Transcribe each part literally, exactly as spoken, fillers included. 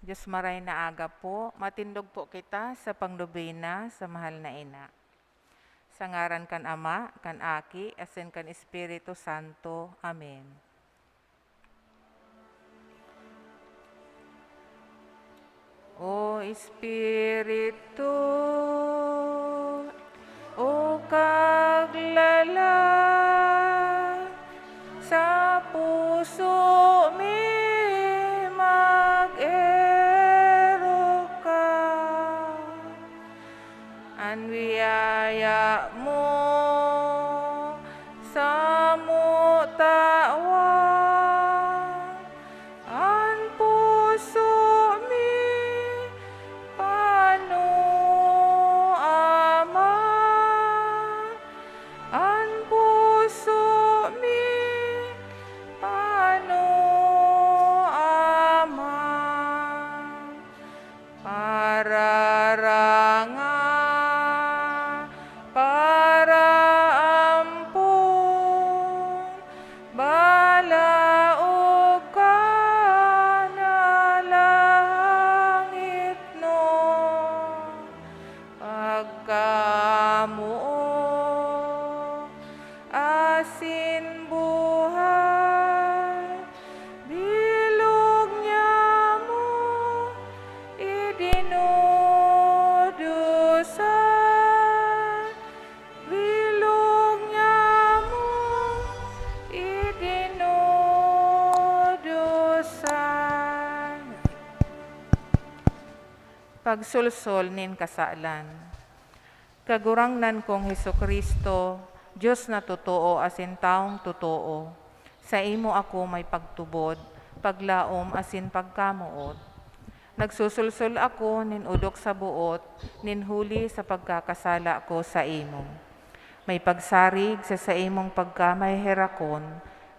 Diyos maray na aga po, matindog po kita sa pangnobena sa mahal na ina. Sa ngaran kan Ama, kan Aki, asin kan Espiritu Santo. Amen. O Espiritu, o kaglala, sa puso mi mag-erok ka. An biyaya mo samo tawan, an puso mi pano, Ama. An puso mi pano, Ama. Pararanga, paraampon, balaog ka na langitnon. Pagkamoot asin buhay, bilog niamo idinodusa, bilog niamo idinodusa. Pagsolsol nin kasalan. Kagurangnan kong Jesu-Cristo, Dios na totoo asin tawong totoo, saimo ako may pagtubod, paglaom asin pagkamoot. Nagsusulsol ako nin odok sa boot nin huli sa pagkakasala ko saimo. May pagsarig sa saimong pagkamaheherakon,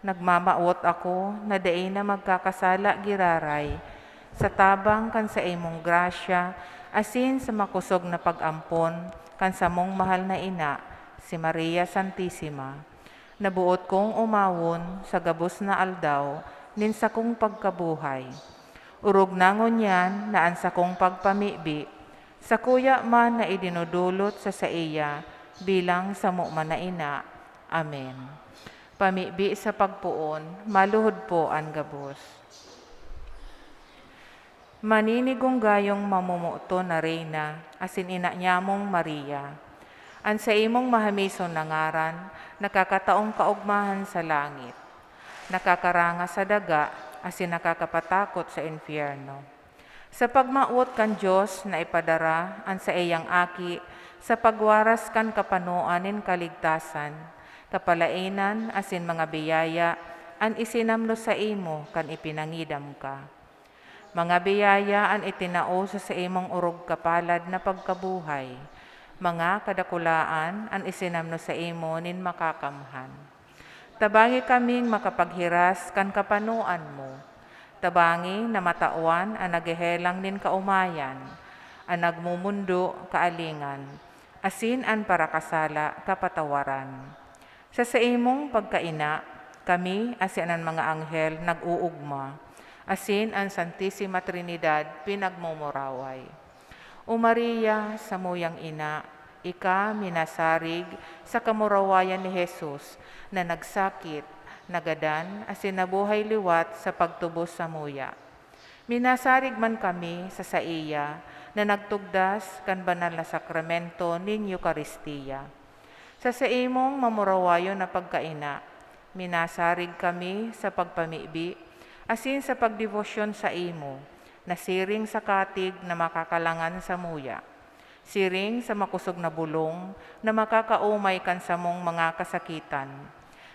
nagmamawot ako na dai na magkakasala giraray, sa tabang kan saimong grasya asin sa makosog na pag-ampon kan samong mahal na ina, si Maria Santisima, na boot kong omawon sa gabos na aldaw nin sakong pagkabuhay. Orog na ngunyan na an sakong pagpamibi, sakuya man na idinodolot sa saiya bilang samo man na ina. Amen. Pamibi sa pagpoon, maluhod po an gabos. Maninigunggayong mamomoton na Reyna, asin ina niyamong Maria, an saimong mahamison na ngaran nakakataong kaogmahan sa langit, nakakaranga sa daga, asin nakakapatakot sa impyerno. Sa pagmawot kan Dios na ipadara an saiyang Aki sa pagwaras kan kapanoan nin kaligtasan, kapalaenan asin mga biyaya an isinamno saimo kan ipinangidam ka. Mga biyaya an itinao sa saimong orog kapalad na pagkabuhay, mga kadakulaan an isinamno saimo nin makakamhan. Tabangi kaming makapaghiras kan kapanoan mo. Tabangi na matawan an naghehelang nin kaomayan, an nagmomondo kaalingan, asin an parakasala kapatawaran. Sa saimong pagkaina, kami asin an mga anghel nag-oogma, asin an Santisima Trinidad pinagmomoraway. O Maria, samuyang ina, ika minasarig sa kamurawayan ni Jesus na nagsakit, nagadan, asin nabuhay liwat sa pagtubos samuya. Minasarig man kami sa saiya na nagtugdas kan banal na sakramento nin Eukaristia. Sa saimong mamurawayon na pagkaina, minasarig kami sa pagpamibi asin sa pagdebosyon saimo, na siring sa katig na makakalangan samuya, siring sa makosog na bolong na makakaomay kan samong mga kasakitan,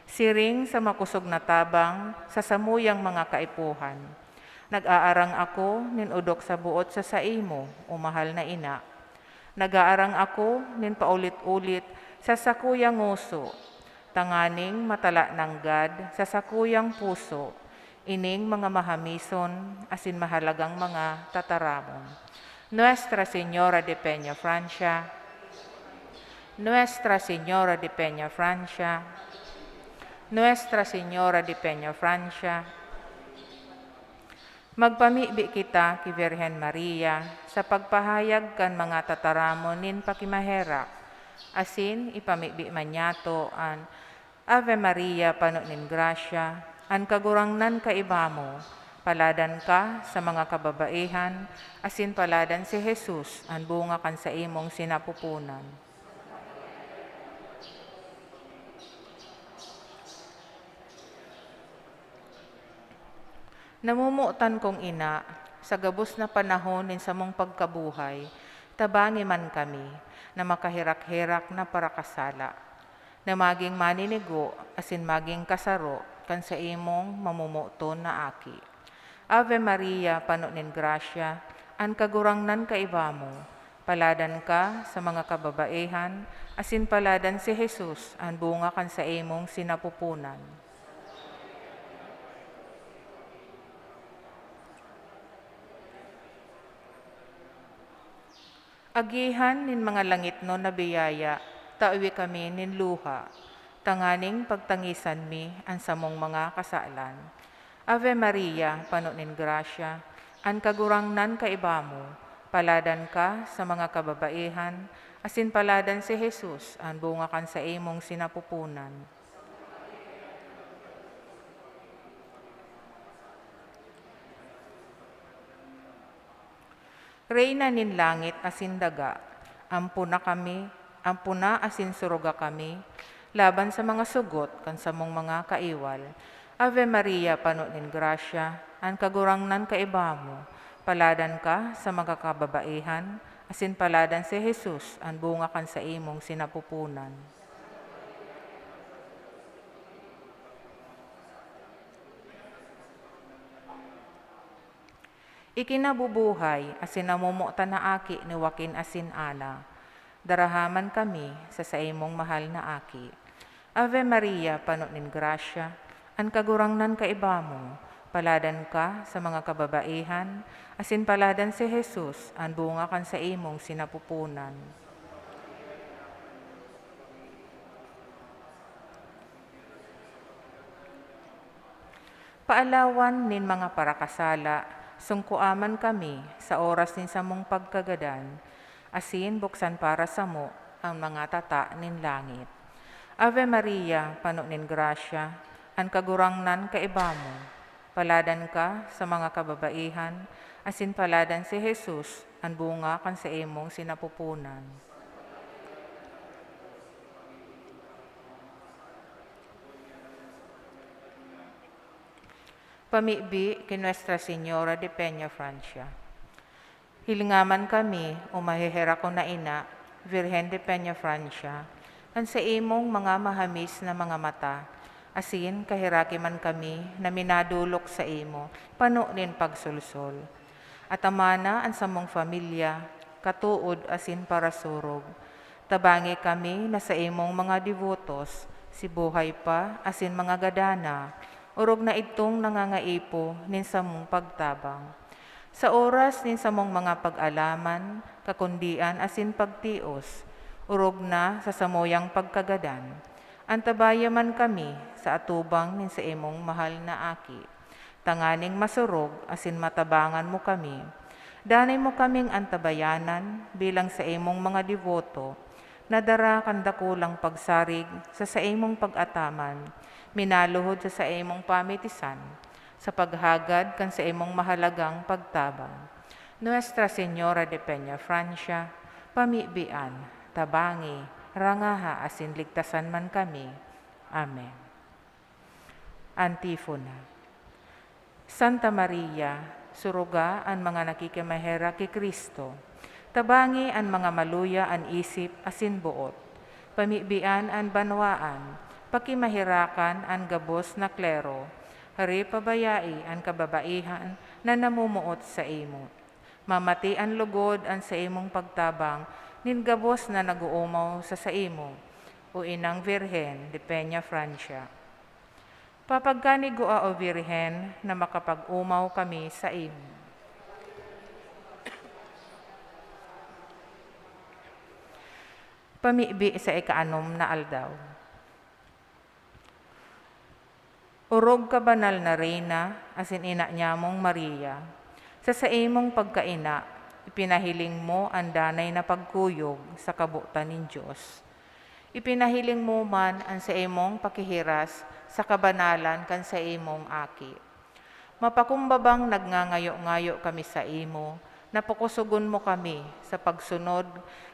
siring sa makosog na tabang sa samuyang mga kaipuhan. Nag-aarang ako nin odok sa boot sa saimo, o mahal na ina. Nag-aarang ako nin paulit-ulit sa sakuyang ngoso, tanganing matala nanggad sa sakuyang puso ining mga mahamison asin mahalagang mga tataramon. Nuestra Señora de Peñafrancia, Nuestra Señora de Peñafrancia, Nuestra Señora de Peñafrancia, Magpamibi kita ki Birhen Maria sa pagpahayag kan mga tataramon nin pakimaherak, asin ipamibi man niyato an Ave Maria, pano nin grasya, an Kagurangnan kaiba mo, paladan ka sa mga kababaihan, asin paladan si Jesus, an bunga kan saimong sinapupunan. Namomotan kong ina, sa gabos na panahon nin samong pagkabuhay, tabangi man kami na makaherak-herak na parakasala, na magin maninigo asin magin kasaro kan saimong mamomoton na aki. Ave Maria, pano nin grasya, an Kagurangnan kaiba mo. Paladan ka sa mga kababaihan, asin paladan si Jesus, an bunga kan saimong sinapupunan. Agihan nin mga langitnon na biyaya, tawi kami nin luha, tanganing pagtangisan mi an samong mga kasalan. Ave Maria, pano nin grasya, an Kagurangnan kaiba mo, paladan ka sa mga kababaihan, asin paladan si Jesus, an bunga kan saimong sinapupunan. Reyna nin langit asin daga, ampona kami, ampona asin suruga kami laban sa mga sugot kan samong mga kaiwal. Ave Maria, pano nin grasya, an Kagurangnan kaiba mo. Paladan ka sa mga kababaihan, asin paladan si Jesus, an bunga kan saimong sinapupunan. Ikinabubuhay asin namomotan na aki ni Joaquin asin Ana, daraha man kami sa saimong mahal na aki. Ave Maria, pano nin grasya, an Kagurangnan kaiba mo, paladan ka sa mga kababaihan, asin paladan si Jesus, an bunga kan saimong sinapupunan. Paalawan nin mga parakasala, sungkoa man kami sa oras nin samong pagkagadan, asin buksan para samo an mga tata nin langit. Ave Maria, pano nin grasya, an Kagurangnan kaiba mo. Paladan ka sa mga kababaihan, asin paladan si Jesus, an bunga kan saimong sinapupunan. Pamibi ki Nuestra Señora de Peña Francia. Hilinga man kami, o maheherakon na ina, Virgen de Peña Francia, kan saimong mga mahamis na mga mata, asin kaheraki man kami na minadolok saimo, pano nin pagsolsol. Atamana an samong pamilya, katood asin parasurog. Tabangi kami na saimong mga debotos, si buhay pa asin mga gadan na, orog na idtong nangangaipo nin samong pagtabang. Sa oras nin samong mga pag-alaman, kakundian asin pagtios, orog na sa samuyang pagkagadan, antabaya man kami sa atubang nin saimong mahal na Aki, tanganing masurog asin matabangan mo kami. Danay mo kaming antabayanan bilang saimong mga deboto, na dara kan dakulang pagsarig sa saimong pag-ataman, minaluhod sa saimong pamitisan, sa paghagad kan saimong mahalagang pagtabang. Nuestra Señora de Peña Francia, pamibian, tabangi, rangaha asin ligtasan man kami. Amen. Antifona. Santa Maria, suruga an mga nakikimaherak ki Cristo, tabangi an mga maluya an isip asin boot, pamibian an banwaan, pakimaherakan an gabos na klero, hari pabayai an kababaihan na namomoot saimo. Mamati an lugod an saimong pagtabang nin gabos na nag-oomaw sa saimo, o Inang Birhen de Peña Francia. Papagkanigua, O Birhen, na makapag-omaw kami saimo. Pamibi sa ikaanom na aldaw. Orog ka, Banal na Reyna, asin ina niyamong Maria, sa saimong pagkaina, ipinahiling mo an danay na pagkuyog sa kabotan nin Dios. Ipinahiling mo man an saimong pakihiras sa kabanalan kan saimong Aki. Mapakumbabang nagngangayo-ngayo kami saimo na pakosogon mo kami sa pagsunod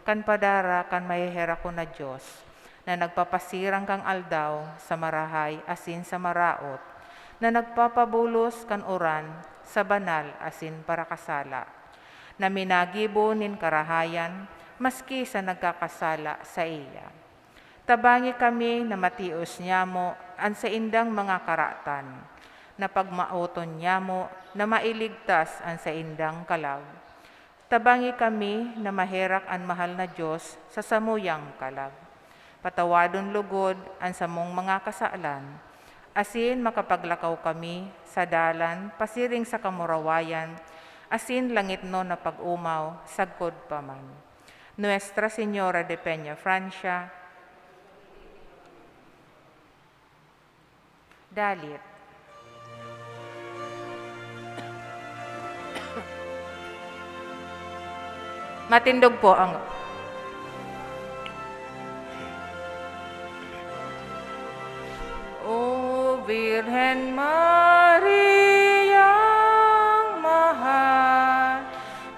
kan padara kan maheherakon na Dios, na nagpapasirang kan aldaw sa marahay asin sa maraot, na nagpapabulos kan uran sa banal asin parakasala, na minagibo nin karahayan maski sa nagkakasala saiya. Tabangi kami na matios niyamo an saindang mga karatan, na pagmaoton niyamo na mailigtas an saindang kalag. Tabangi kami na maherak an mahal na Dios sa samuyang kalag. Patawadon lugod an samong mga kasalan, asin makapaglakaw kami sa dalan pasiring sa kamurawayan asin langitnon na pag-omaw sagkod pa man. Nuestra Señora de Peñafrancia, dalit. Matindog po ang... O Virgen Mariang mahal,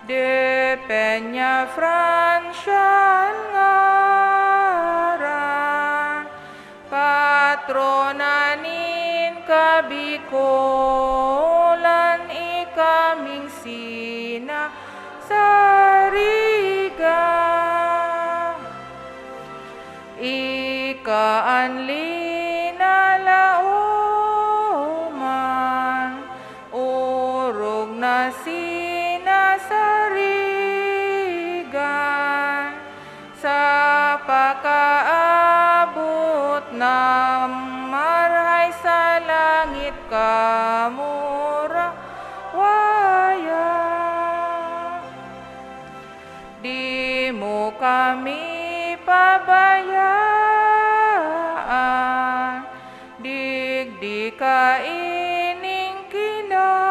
de Peñafrancia an ngaran, patrona nin kabikolan, ikaming sinasarigan. Ika an linalaoman, orog na sinasarigan, sa pakaabot na marahay sa langit kamurawayan. Di mo kami pabayaan, digdi kaining kinaban,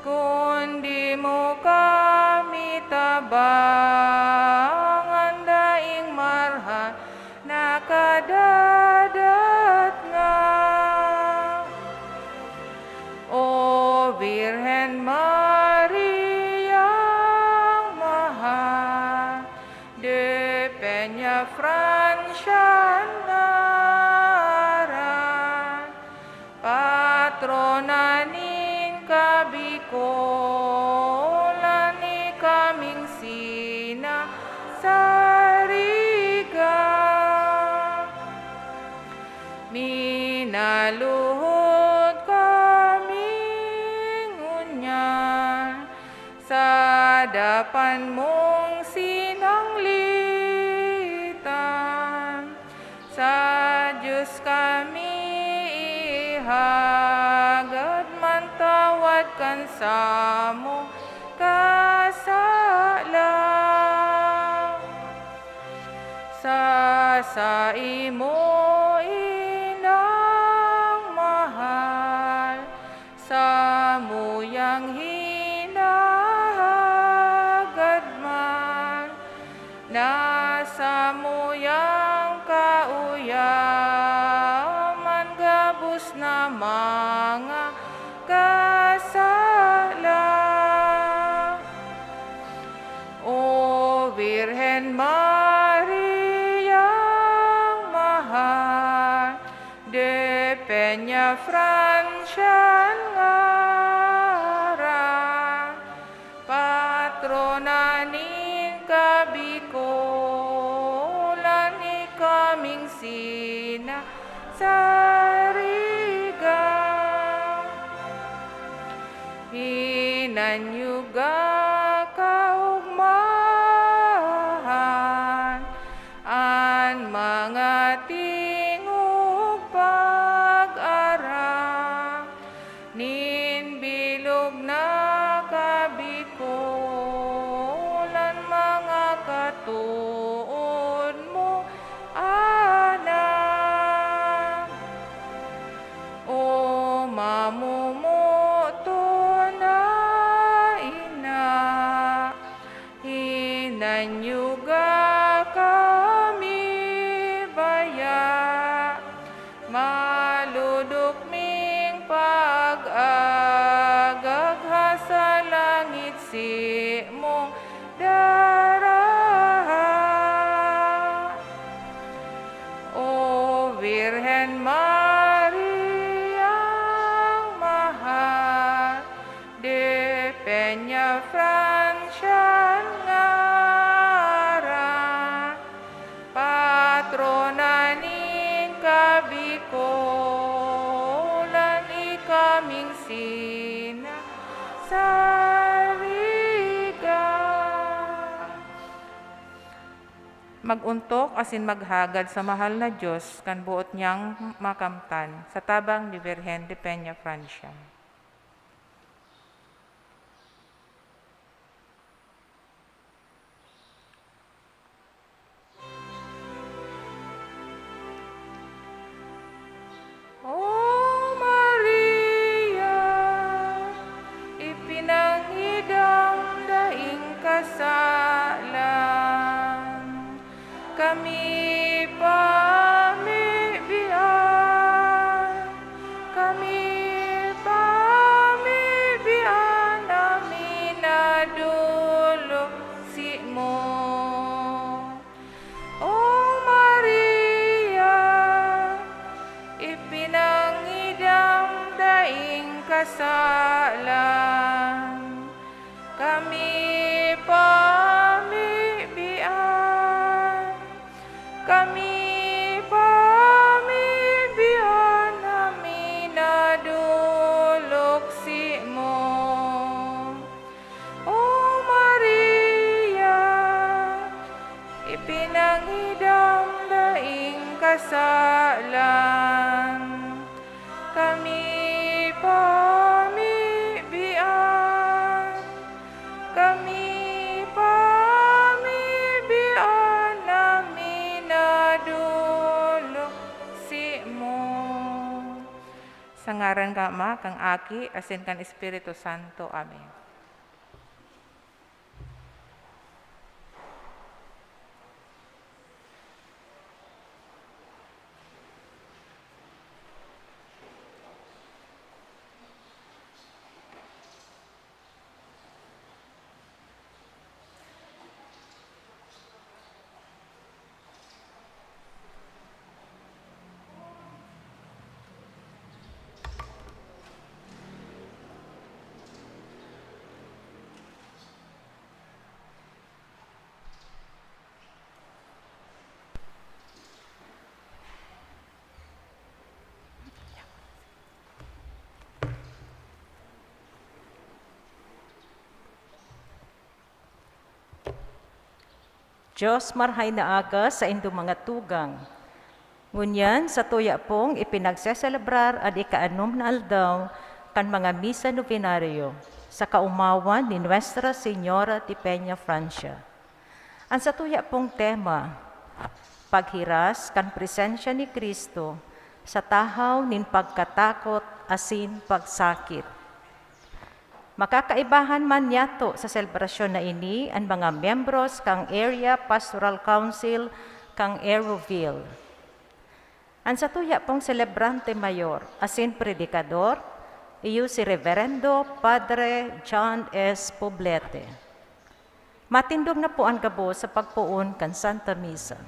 kundi mo kami tabangan daing marahay na kadadatngan. O Virgen Mariang mahal, de Peñafrancia an ngaran, patrona nin kabikolan, ikaming sinasarigan. Minaluhod kami ngunyan sa dapan mong sinanglitan. Sa Dios kami ihagad man tawad kan samong kasalan. Sa saimo, inang mahal, samuyang hinahagad man, na samuyang kaoyaman gabos na mga kasalan. O Virgen Mariang mahal, de Peñafrancia an ngaran, patrona nin kabikolan, ikaming sinasarigan. Hinanyuga kaogmahan an mga tingog pag-aram nin bilog na kabikolan, mga katood mo, anak. Francia an ngaran, patrona nin kabikolan, ikaming sinasarigan. Mag-ontok asin maghagad sa mahal na Dios kan boot niyang makamtan, sa tabang ni Birhen de Peña, Francia. O Maria, ipinangidam daing kasalan, kami pamibian, kami pamibian na minadolok simo. O Maria, ipinangidam daing kasalan, kami pamibian, kami pamibian na minadolok simo. O Maria, ipinangidam daing kasalan, kami pamibian, kami pamibian na minadolok simo. Sa ngaran kan Ama, kan Aki, asin kan Espiritu Santo. Amen. Dios, marahay na aga saindo mga tugang. Ngunyan, satuya pong ipinagseselebrar an ikaanom na aldaw kan mga misa novenario sa kaomawan ni Nuestra Señora de Peña Francia. An satuya pong tema, paghiras kan presensya ni Cristo sa tahaw nin pagkatakot asin pagsakit. Makakaibahan man niyato sa selebrasyon na ini an mga miyembros kan Area Pastoral Council kan Aeroville. An satuya pong selebrante mayor asin predikador, iyo si Reverendo Padre John S. Poblete. Matindog na po an gabos sa pagpoon kan Santa Misa.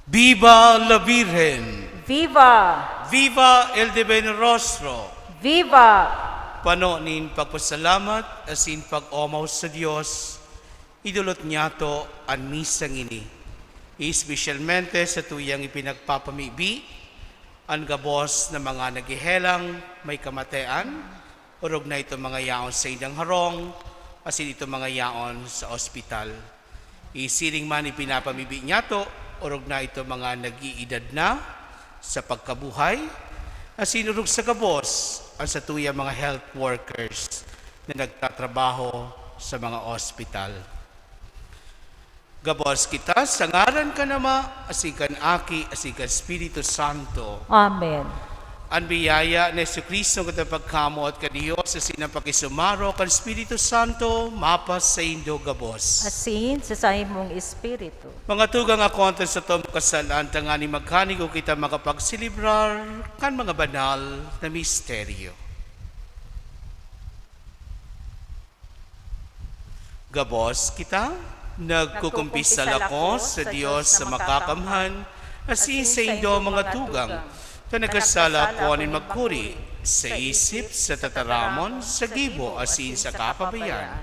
Viva la Virgen! Viva! Viva el Divino Rostro! Viva! Pano nin pagpasalamat asin pag-omaw sa Dios, idolot niyato an misa ngini, espesyalmente sa tuyang ipinagpapamibi an gabos na mga naghehelang may kamatean, orog na ito mga yaon sa indang harong, asin ito mga yaon sa ospital. Isiring man ipinapamibi niyato, orog na ito mga nag-iidad na sa pagkabuhay, asin orog sa gabos an satuyang mga health workers na nagtatrabaho sa mga ospital. Gabos kita sa ngaran kan Ama, asin kan Aki, asin kan Espiritu Santo. Amen. An biyaya ni Jesu-Cristo, an pagkamoot kan Dios, asin an pakisumaro kan Espiritu Santo, mapasaindo gabos. Asin sa saimong espiritu. Mga tugang, ako an satong kasalan, tanganing magkanigo kita makapagselebrar kan mga banal na misteryo. Gabos kita, nagkukumpisal ako sa Dios sa Makakamhan, asin saindo, mga tugang, ta nagkasala ako nin magkuri sa isip, sa tataramon, sa gibo, asin sa kapabayaan.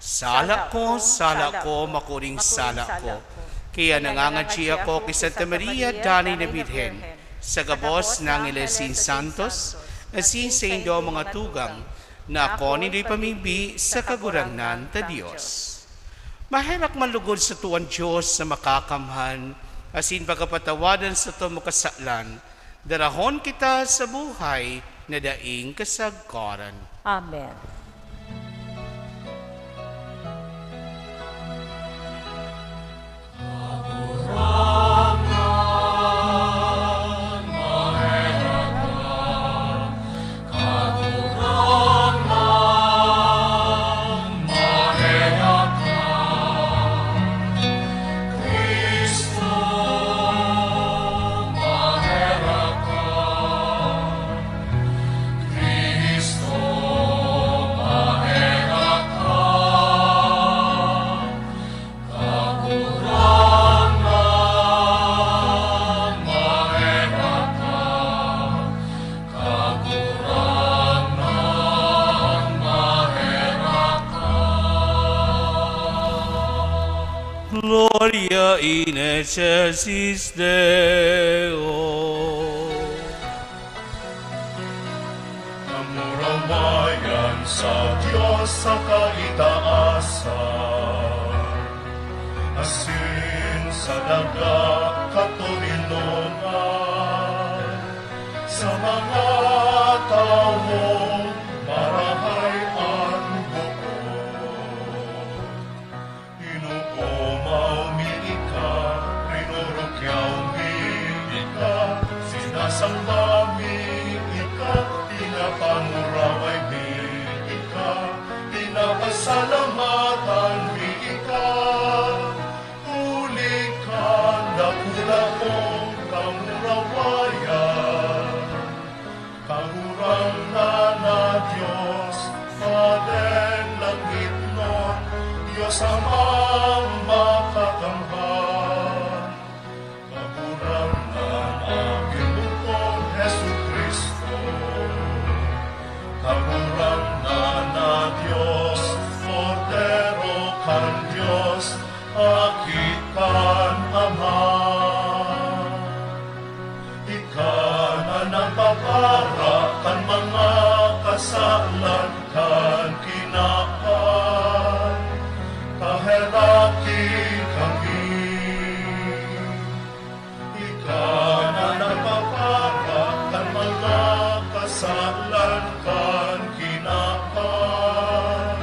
Sala ko, sala ko, makuring sala ko. Kaya nangangadyi ako ki Santa Maria, danay na Birhen, sa gabos na angeles asin santos, asin saindo, mga tugang, na ako nindo ipamibi sa Kagurangnan ta Dios. Maherak man lugod sato an Dios na Makakamhan, asin pagkapatawadan sato mga kasalan, darahon kita sa buhay na daing kasagkoran. Amen. Gloria in excelsis Deo. Kamurawayan sa Dios sa kaitaasan, asin sa daga katoninongan, sa mga tawong marahay an boot. Inoomaw mi ika, rinurukyaw mi ika, sinasamba mi ika, pinapamuraway mi ika, pinapasalamatan mi ika. Huli kan dakula mong kamurawayan. Kagurangnan na Dios, Paden langitnon, Dios Amang makakamhan. Kagurangnan, Aki mong Jesu-Cristo. Kagurangnan na Dios, Kordero kan Dios, Aki kan Ama. Ika na nagpapara kan mga kasalan kan kinaban, paheraki kami. Ika na nagpapara kan mga kasalan kan kinaban,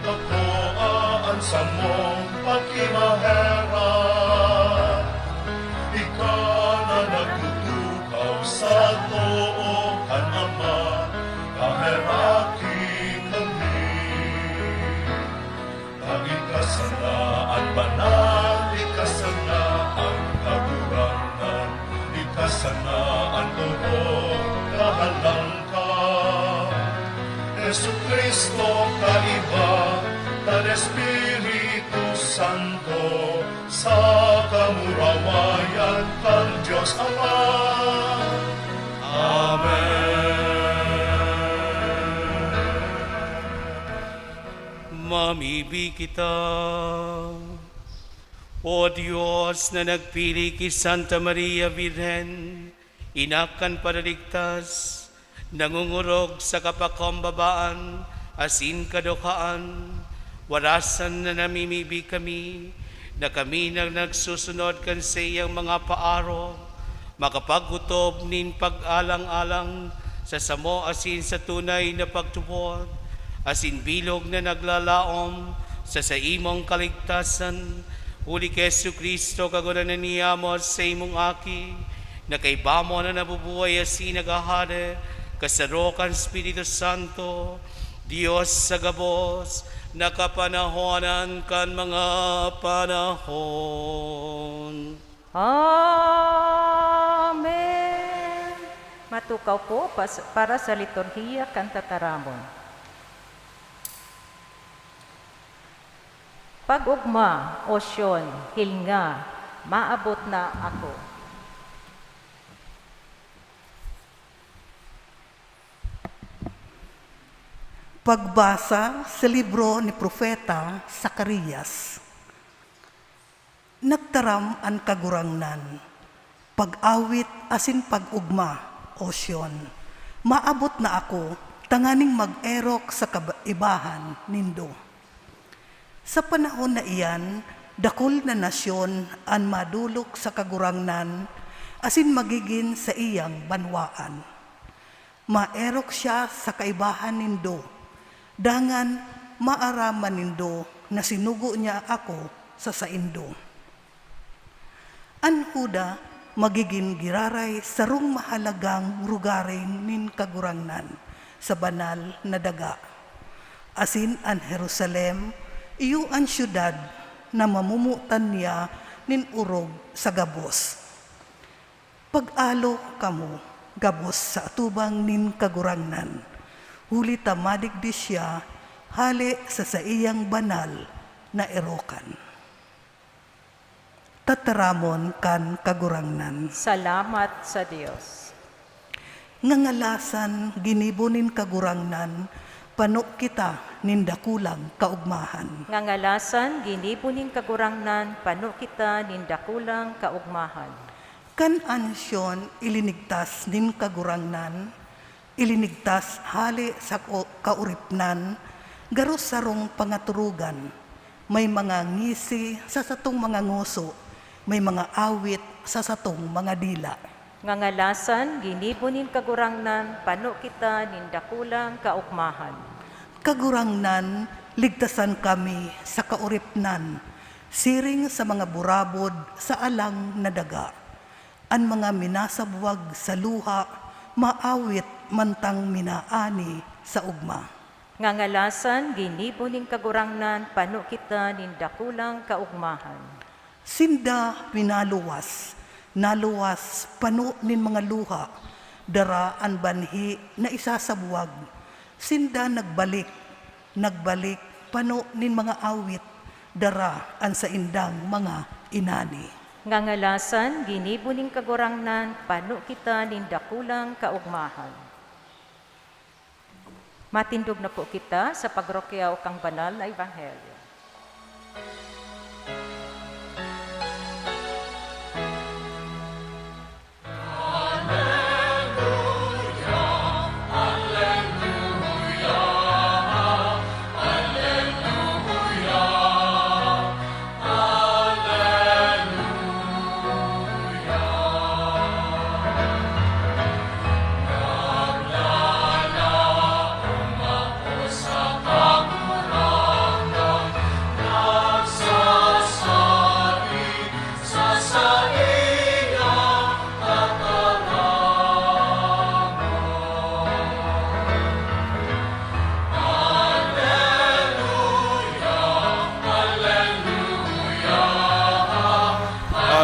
pakoa an samong pakimaherak. Ika na nagtutukaw sa too kan Ama, paheraki kami. Ika sana an banal, ika sana an kagurangnan, ika sana an orog kahalangkaw. Jesu-Cristo, kaiba kan Espiritu Santo, sa kamurawayan Diyos Ama. Amen. Mamibi kita. O Dios na nagpili ki Santa Maria Birhen, Ina kan Paraligtas, nangongorog sa kapakumbabaan asin kadukhaan, warasan na namimibi kami na kami na nagsusunod kan saiyang mga paarog, makapag-otob nin pag-alang-alang sa samo asin sa tunay na pagtubod, asin bilog na naglalaom sa saimong kaligtasan, huli ki Jesu-Cristo, Kagurangnan niyamo, saimong Aki, na kaiba mo na nabubuhay asin naghahade, kasaro kan Espiritu Santo, Dios sa gabos, na kapanahonan kan mga panahon. Amen. Matukaw po pas-, para sa liturhiya kan tataramon. Pag-ogma, o Siyon, hilnga, maabot na ako. Pagbasa sa libro ni Propeta Zacarias. Nagtaram an Kagurangnan, "Pag-awit asin pag-ogma, O Siyon, maabot na ako tanganing mag-erok sa kaibahan nindo." Sa panahon na iyan, dakul na nasyon an madolok sa Kagurangnan asin magigin saiyang banwaan. Maerok siya sa kaibahan nindo, dangan maaraman nindo na sinugo niya ako sa saindo. An Juda magigin giraray sarong mahalagang rogaring nin Kagurangnan sa banal na daga, asin an Jerusalem iyo an syudad na mamomotan niya nin orog sa gabos. Pag-alo kamo gabos sa atubang nin Kagurangnan, huli ta madigdi siya hale sa saiyang banal na erokan. Tataramon kan Kagurangnan. Salamat sa Dios. Ngangalasan ginibo nin Kagurangnan, pano kita nin dakulang kaogmahan. Ngangalasan ginibo nin Kagurangnan, pano kita nin dakulang kaogmahan. Kan an Siyon ilinigtas nin Kagurangnan, ilinigtas hale sa ko-, kaoripnan, garo sarong pangaturugan, may mga ngisi sa satong mga ngoso, may mga awit sa satong mga dila. Ngangalasan ginibo nin Kagurangnan, pano kita nin dakulang kaogmahan. Kagurangnan, ligtasan kami sa kaoripnan, siring sa mga burabod sa alang na daga. An mga minasabwag sa luha, maawit mantang minaani sa ogma. Ngangalasan ginibo nin Kagurangnan, pano kita nin dakulang kaogmahan. Sinda minaluwas, naluwas pano nin mga luha, dara an banhi na isasabwag. Sinda nagbalik, nagbalik pano nin mga awit, dara an saindang mga inani. Ngangalasan ginibo nin Kagurangnan, pano kita nin dakulang kaogmahan. Matindog na po kita sa pagrokyaw kan banal na ebanghelyo.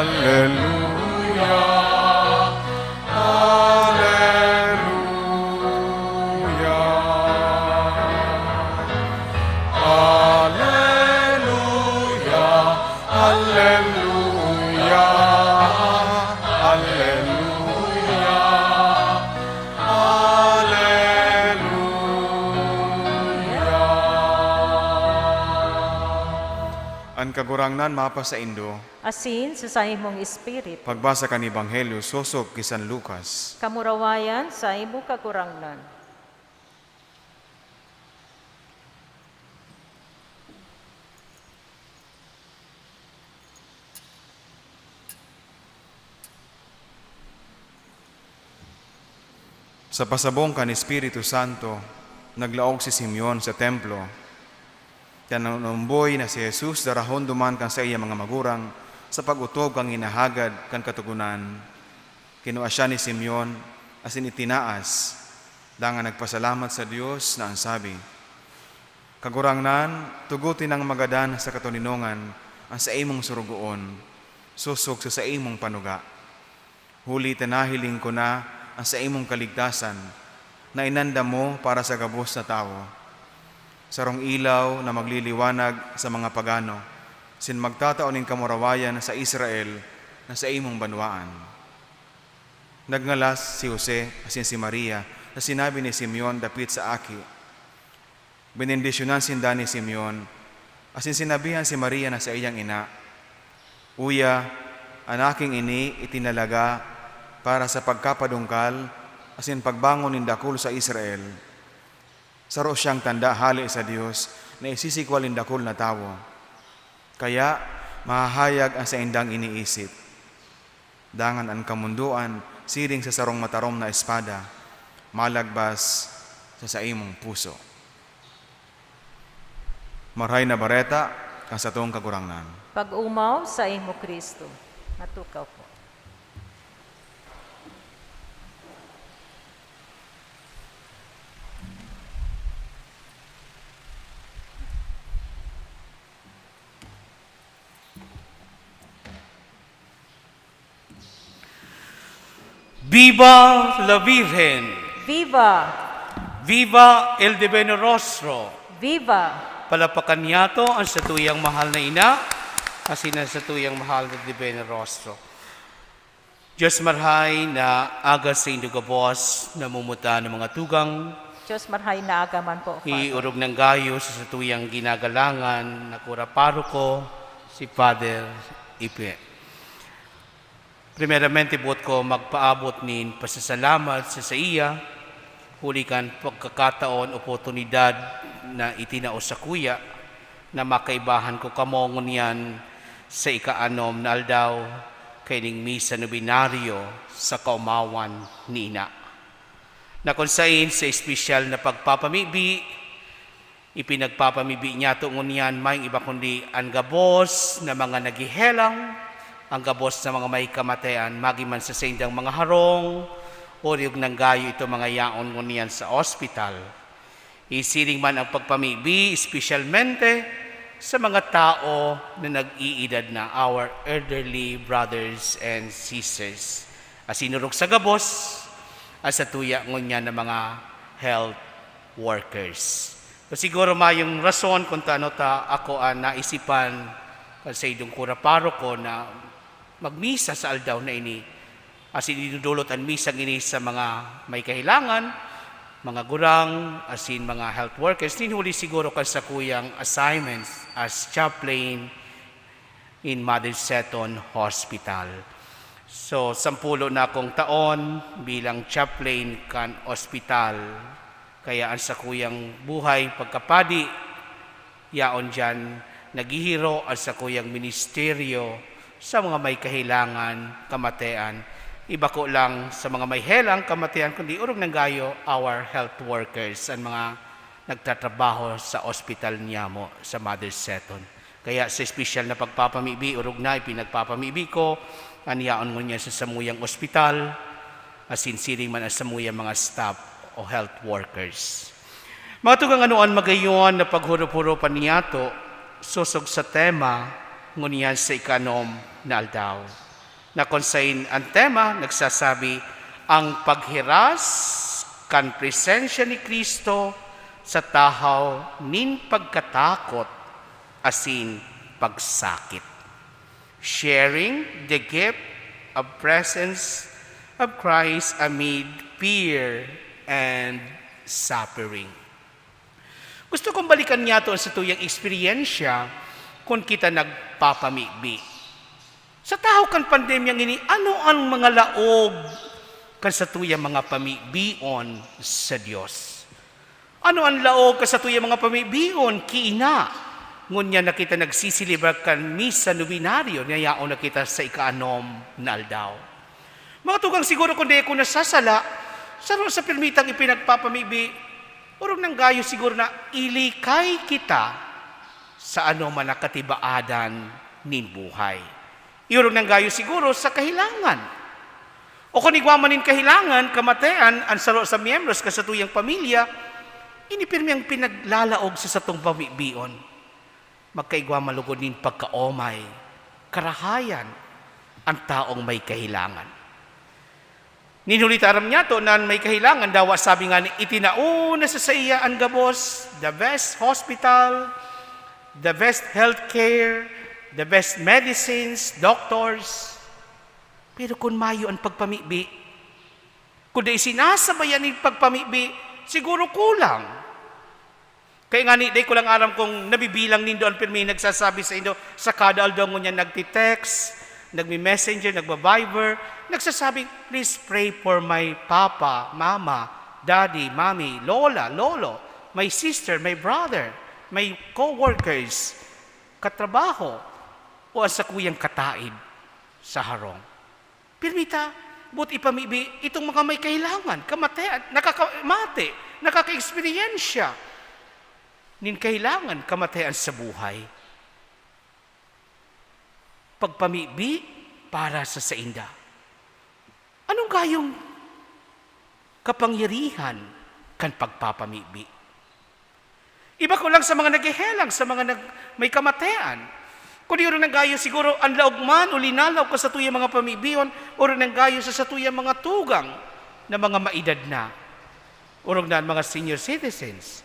Aleluya, aleluya, aleluya, aleluya. Kagurangnan mapasaindo. Asin sa saimong espiritu. Pagbasa kan Ebanghelyo sosog ki San Lucas. Kamurawayan saimo, Kagurangnan. Sa pasabong kan Espiritu Santo, naglaog si Simeon sa templo. Kan nanomboy na si Jesus, darahon duman kan saiyang mga magurang sa pag-otob kan ginahagad kan Katogonan. Kinua siya ni Simeon asin itinaas, dangan nagpasalamat sa Dios na an sabi, "Kagurangnan, tugoton nang magadan sa katoninongan an saimong sorogoon, sosog sa saimong panuga. Huli ta nahiling ko na an saimong kaligtasan na inandam mo para sa gabos na tawo, sarong ilaw na magliliwanag sa mga pagano, asin magtatao nin kamurawayan sa Israel na saimong banwaan." Nagngalas si Jose asin si Maria sa sinabi ni Simeon dapit sa aki. Benendisyonan sinda ni Simeon, asin sinabihan si Maria na saiyang ina, "Uya, an aking ini itinalaga para sa pagkapadungkal asin pagbangon nin dakul sa Israel. Saro siyang tanda hale sa Dios na isisigwa nin dakul na tawo. Kaya mahahayag an saindang iniisip. Dangan an kamondoan siring sa sarong matarom na espada, malagbas sa saimong puso." Marahay na Bareta kan satong Kagurangnan. Pag-omaw saimo, Cristo. Matukaw po. Viva la Virgen! Viva! Viva el Divino Rostro! Viva! Palapakan niyato an satuyang mahal na ina, asin an satuyang mahal na Divino Rostro. Dios marhay na aga saindo gabos, namumuta na mga tugang. Dios marhay na aga man po, Father. Iorog nang gayo sa satuyang ginagalangan na kura paroko, si Father Ipe. Primeramente, boot ko magpaabot nin pasasalamat sa saiya, huli kan pagkakataon, oportunidad na itinao sakuya na makaibahan ko kamo ngunyan sa ikaanom na aldaw kaining misa nobenaryo sa kaomawan ni Ina, na kun saen sa espesyal na pagpapamibi, ipinagpapamibi niyato ngunyan mayong iba kundi an gabos na mga naghehelang, an gabos na mga may kamatayan, magin man sa saindang mga harong, o orog nang gayo ito mga yaon ngunyan sa ospital. Isiring man ang pagpamibi, espesyalmente sa mga tao na nag-iidad na, our elderly brothers and sisters. Asin orog sa gabos, an satuya ngunyan na mga health workers. So, siguro mayong rason kung tano ta ako an naisipan kan saindong kura paroko na magmisa sa aldaw na ini. Asin idodolot an misang ini sa mga may kahelangan, mga gurang, asin mga health workers, nin huli siguro kan sakuyang assignments as chaplain in Mother Seton Hospital. So, sampulo na akong taon bilang chaplain kan ospital. Kaya an sakuyang buhay pagkapadi, yaon diyan, naghihiro an sakuyang ministeryo sa mga may kahelangan, kamatean. Ibako lang sa mga may helang, kamatean, kundi orog nang gayo, our health workers, an mga nagtatrabaho sa ospital niyamo, sa Mother Seton. Kaya sa espesyal na pagpapamibi, orog na ipinagpapamibi ko an yaon ngunyan sa samuyang ospital, asin siring man an samuyang mga staff o health workers. Mga tugang, ano an magayon na paghurup-hurupan niyato sosog sa tema ngunyan sa ikanom na aldaw, na kun saen an tema nagsasabi, "Ang paghiras kan presensya ni Cristo sa tahaw nin pagkatakot asin pagsakit." Sharing the gift of presence of Christ amid fear and suffering. Gusto kong balikan niyato an satuyang eksperyensya Kun kita nagpapamibi. Sa tahaw kan pandemyang ini, ano an mga laog kan satuyang mga pamibion sa Dios? Ano an laog kan satuyang mga pamibion? Kiina, ngunyan na kita nagsisilibrar kan misa novenario na yaon na kita sa ikaanom na aldaw. Mga tugang, siguro kun di ako nasasala, saro sa pirmitang ipinagpapamibi, orog nang gayo siguro na ilikay kita sa anoman na katibaadan nin buhay. Iyorog nang gayo siguro sa kahilangan. O kun igwa man nin kahilangan, kamatean, an saro sa miyembros kan satuyang pamilya, ini pirmi ang pinaglalaog sa satong pamibion. Magkaigwa man lugod nin pagkaomay, karahayan, an taong may kahilangan. Nin huli ta aram niyato na an may kahilangan, dawa sabi ngani, itinao na sa saiya an gabos, the best hospital, the best healthcare, the best medicines, doctors. Pero kun mayo an pagpamibi, kun dai sinasabayan nin pagpamibi, siguro kulang. Kaya ngani, dai ko lang aram kung nabibilang nindo an pirmi nagsasabi saindo sa kada aldaw ngunyan nagte-text, nagme-messenger, nagba-Viber, nagsasabing, "Please pray for my papa, mama, daddy, mommy, lola, lolo, my sister, my brother, my co-workers, katrabaho, o an sakuyang kataid sa harong." Pirmi ta, boot ipamibi itong mga may kahilangan, kamatean, nakakamate, nakakaeksperyensya nin kahilangan, kamatean sa buhay. Pagpamibi para sa sainda. Anong gayong kapangyarihan kan pagpapamibi? Iba ko lang sa mga naghehelang, sa mga nag-, may kamatean. Kundi orog nang gayo siguro an laog man o linalaog kan satuyang mga pamibihon, orog nang gayo sa satuyang mga tugang na mga maedad na. Orog na an mga senior citizens.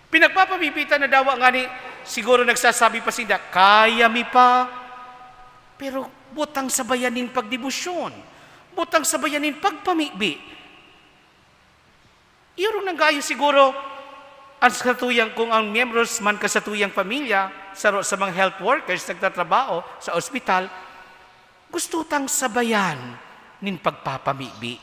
Pinagpapamibi ta na dawa ngani, siguro nagsasabi pa sinda, "Kaya mi pa." Pero butang sabayan nin pagdebosyon, butang sabayan nin pagpamibi. Iyorong nang gayo siguro an satuyang, kung ang miyembros man kan satuyang pamilya, saro sa mga health workers, nagtatrabaho sa ospital, gusto tang sabayan nin pagpapamibi.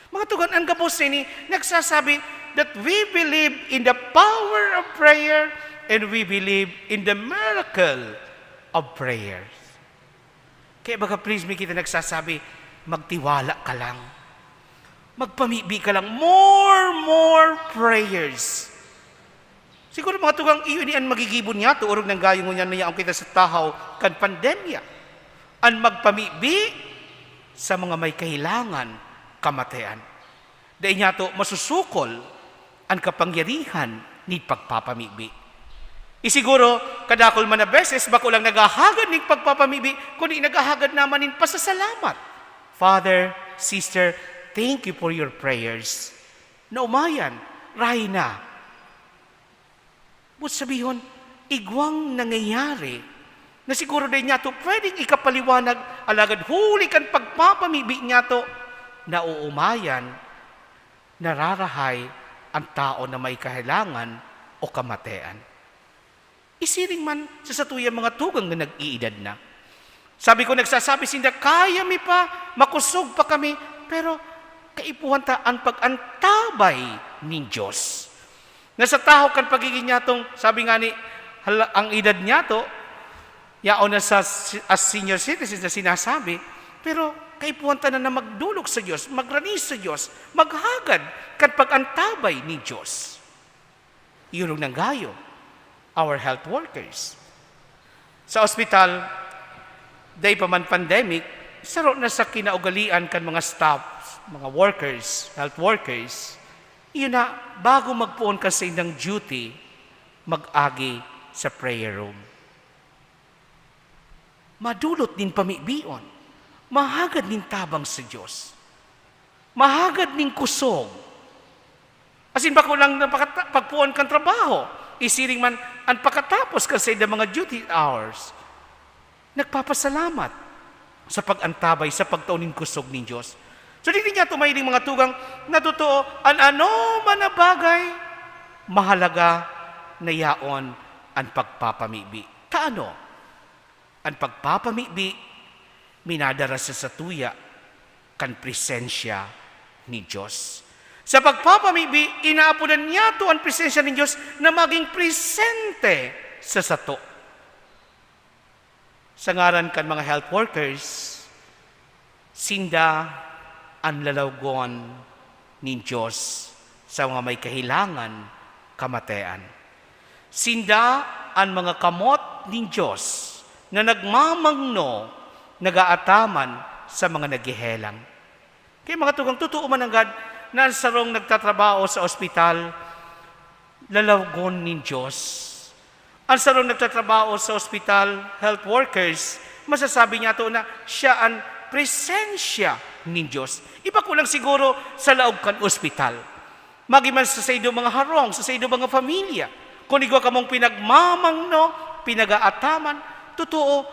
Mga tugang, ang gabos ini nagsasabi that we believe in the power of prayer and we believe in the miracle of prayers. Kaya baga, please, mi kita nagsasabi, "Magtiwala ka lang. Magpamibi ka lang. More, more prayers." Siguro, mga tugang, iyo ni an magigibo niyato, orog nang gayo ngunyan na yaon kita sa tahaw kan pandemya. An magpamibi sa mga may kahilangan, kamatean. Dai niyato masusukol an kapangyarihan ni pagpapamibi. Isiguro, kadakul man na beses, bako lang naghahagad nin pagpapamibi, kundi naghahagad naman nin pasasalamat. "Father, sister, thank you for your prayers. Naomayan, rahay na." Boot sabihon, igwang nangyayari na siguro dai niyato pwedeng ikapaliwanag, alagad huli kan pagpapamibi niyato, naoomayan, nararahay an tao na may kahelangan o kamatean. Isiring man sa satuyang mga tugang na nag-iidad na. Sabi ko, nagsasabi sinda, "Kaya mi pa, makosog pa kami," pero kaipuhan ta an pag-antabay nin Dios. Na sa tahaw kan pagigin niyatong, sabi ngani, hala, ang edad niyato, yaon na sa si-, as senior citizens na sinasabi, pero kaipuhan ta na, na magdolok sa Dios, magrani sa Dios, maghagad kan pag-antabay nin Dios. Iyorog nang gayo, our health workers. Sa ospital, dai pa man pandemic, saro na sa kinaugalian kan mga staff, mga workers, health workers, iyo na, bago magpoon kan saindang duty, mag-agi sa prayer room. Madolot nin pamibion, mahagad nin tabang sa Dios, mahagad nin kusog. Asin bako lang na pakata-, pagpoon kan trabaho, isiring man an pakatapos kan saindang mga duty hours, nagpapasalamat sa pag-antabay, sa pagtao nin kusog nin Dios. So, digdi niyato mahiling, mga tugang, na totoo, an anoman na bagay, mahalaga na yaon an pagpapamibi. Ano? An pagpapamibi minadara sa satuya kan presensya nin Dios. Sa pagpapamibi, inaapodan niyato an presensya nin Dios na magin presente sa sato. Sa ngaran kan mga health workers, sinda an lalawgon nin Dios sa mga may kahelangan kamatean. Sinda an mga kamot nin Dios na nagmamangno, nag-aataman sa mga naghehelang. Kaya, mga tugang, totoo man nanggad na an sarong nagtatrabaho sa ospital, lalawgon nin Dios. An sarong nagtatrabaho sa ospital, health workers, masasabi niyato na siya an presensya nin Dios. Iba ko lang siguro sa laog kan ospital. Magi man sa saindo mga harong, sa saindo mga pamilya. Kun igwa kamong pinagmamangno, pinag-aataman, totoo,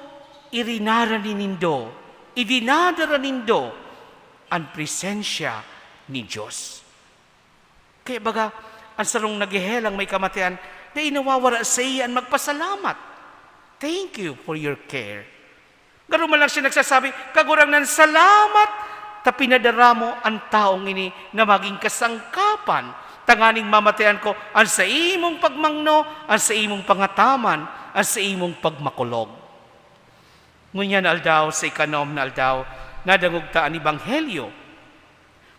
irinarani nindo, idinadara nindo an presensya nin Dios. Kaya baga, an sarong naghehelang may kamatean, dai nawawara saiya an magpasalamat. "Thank you for your care." Garo man lang siya nagsasabi, "Kagurangnan, salamat ta pinadara mo an taong ini na magin kasangkapan, tanganing mamatean ko an saimong pagmangno, an saimong pangataman, an saimong pagmakulog." Ngunyan na aldaw, sa ikanom na aldaw, nadangog ta an ebanghelyo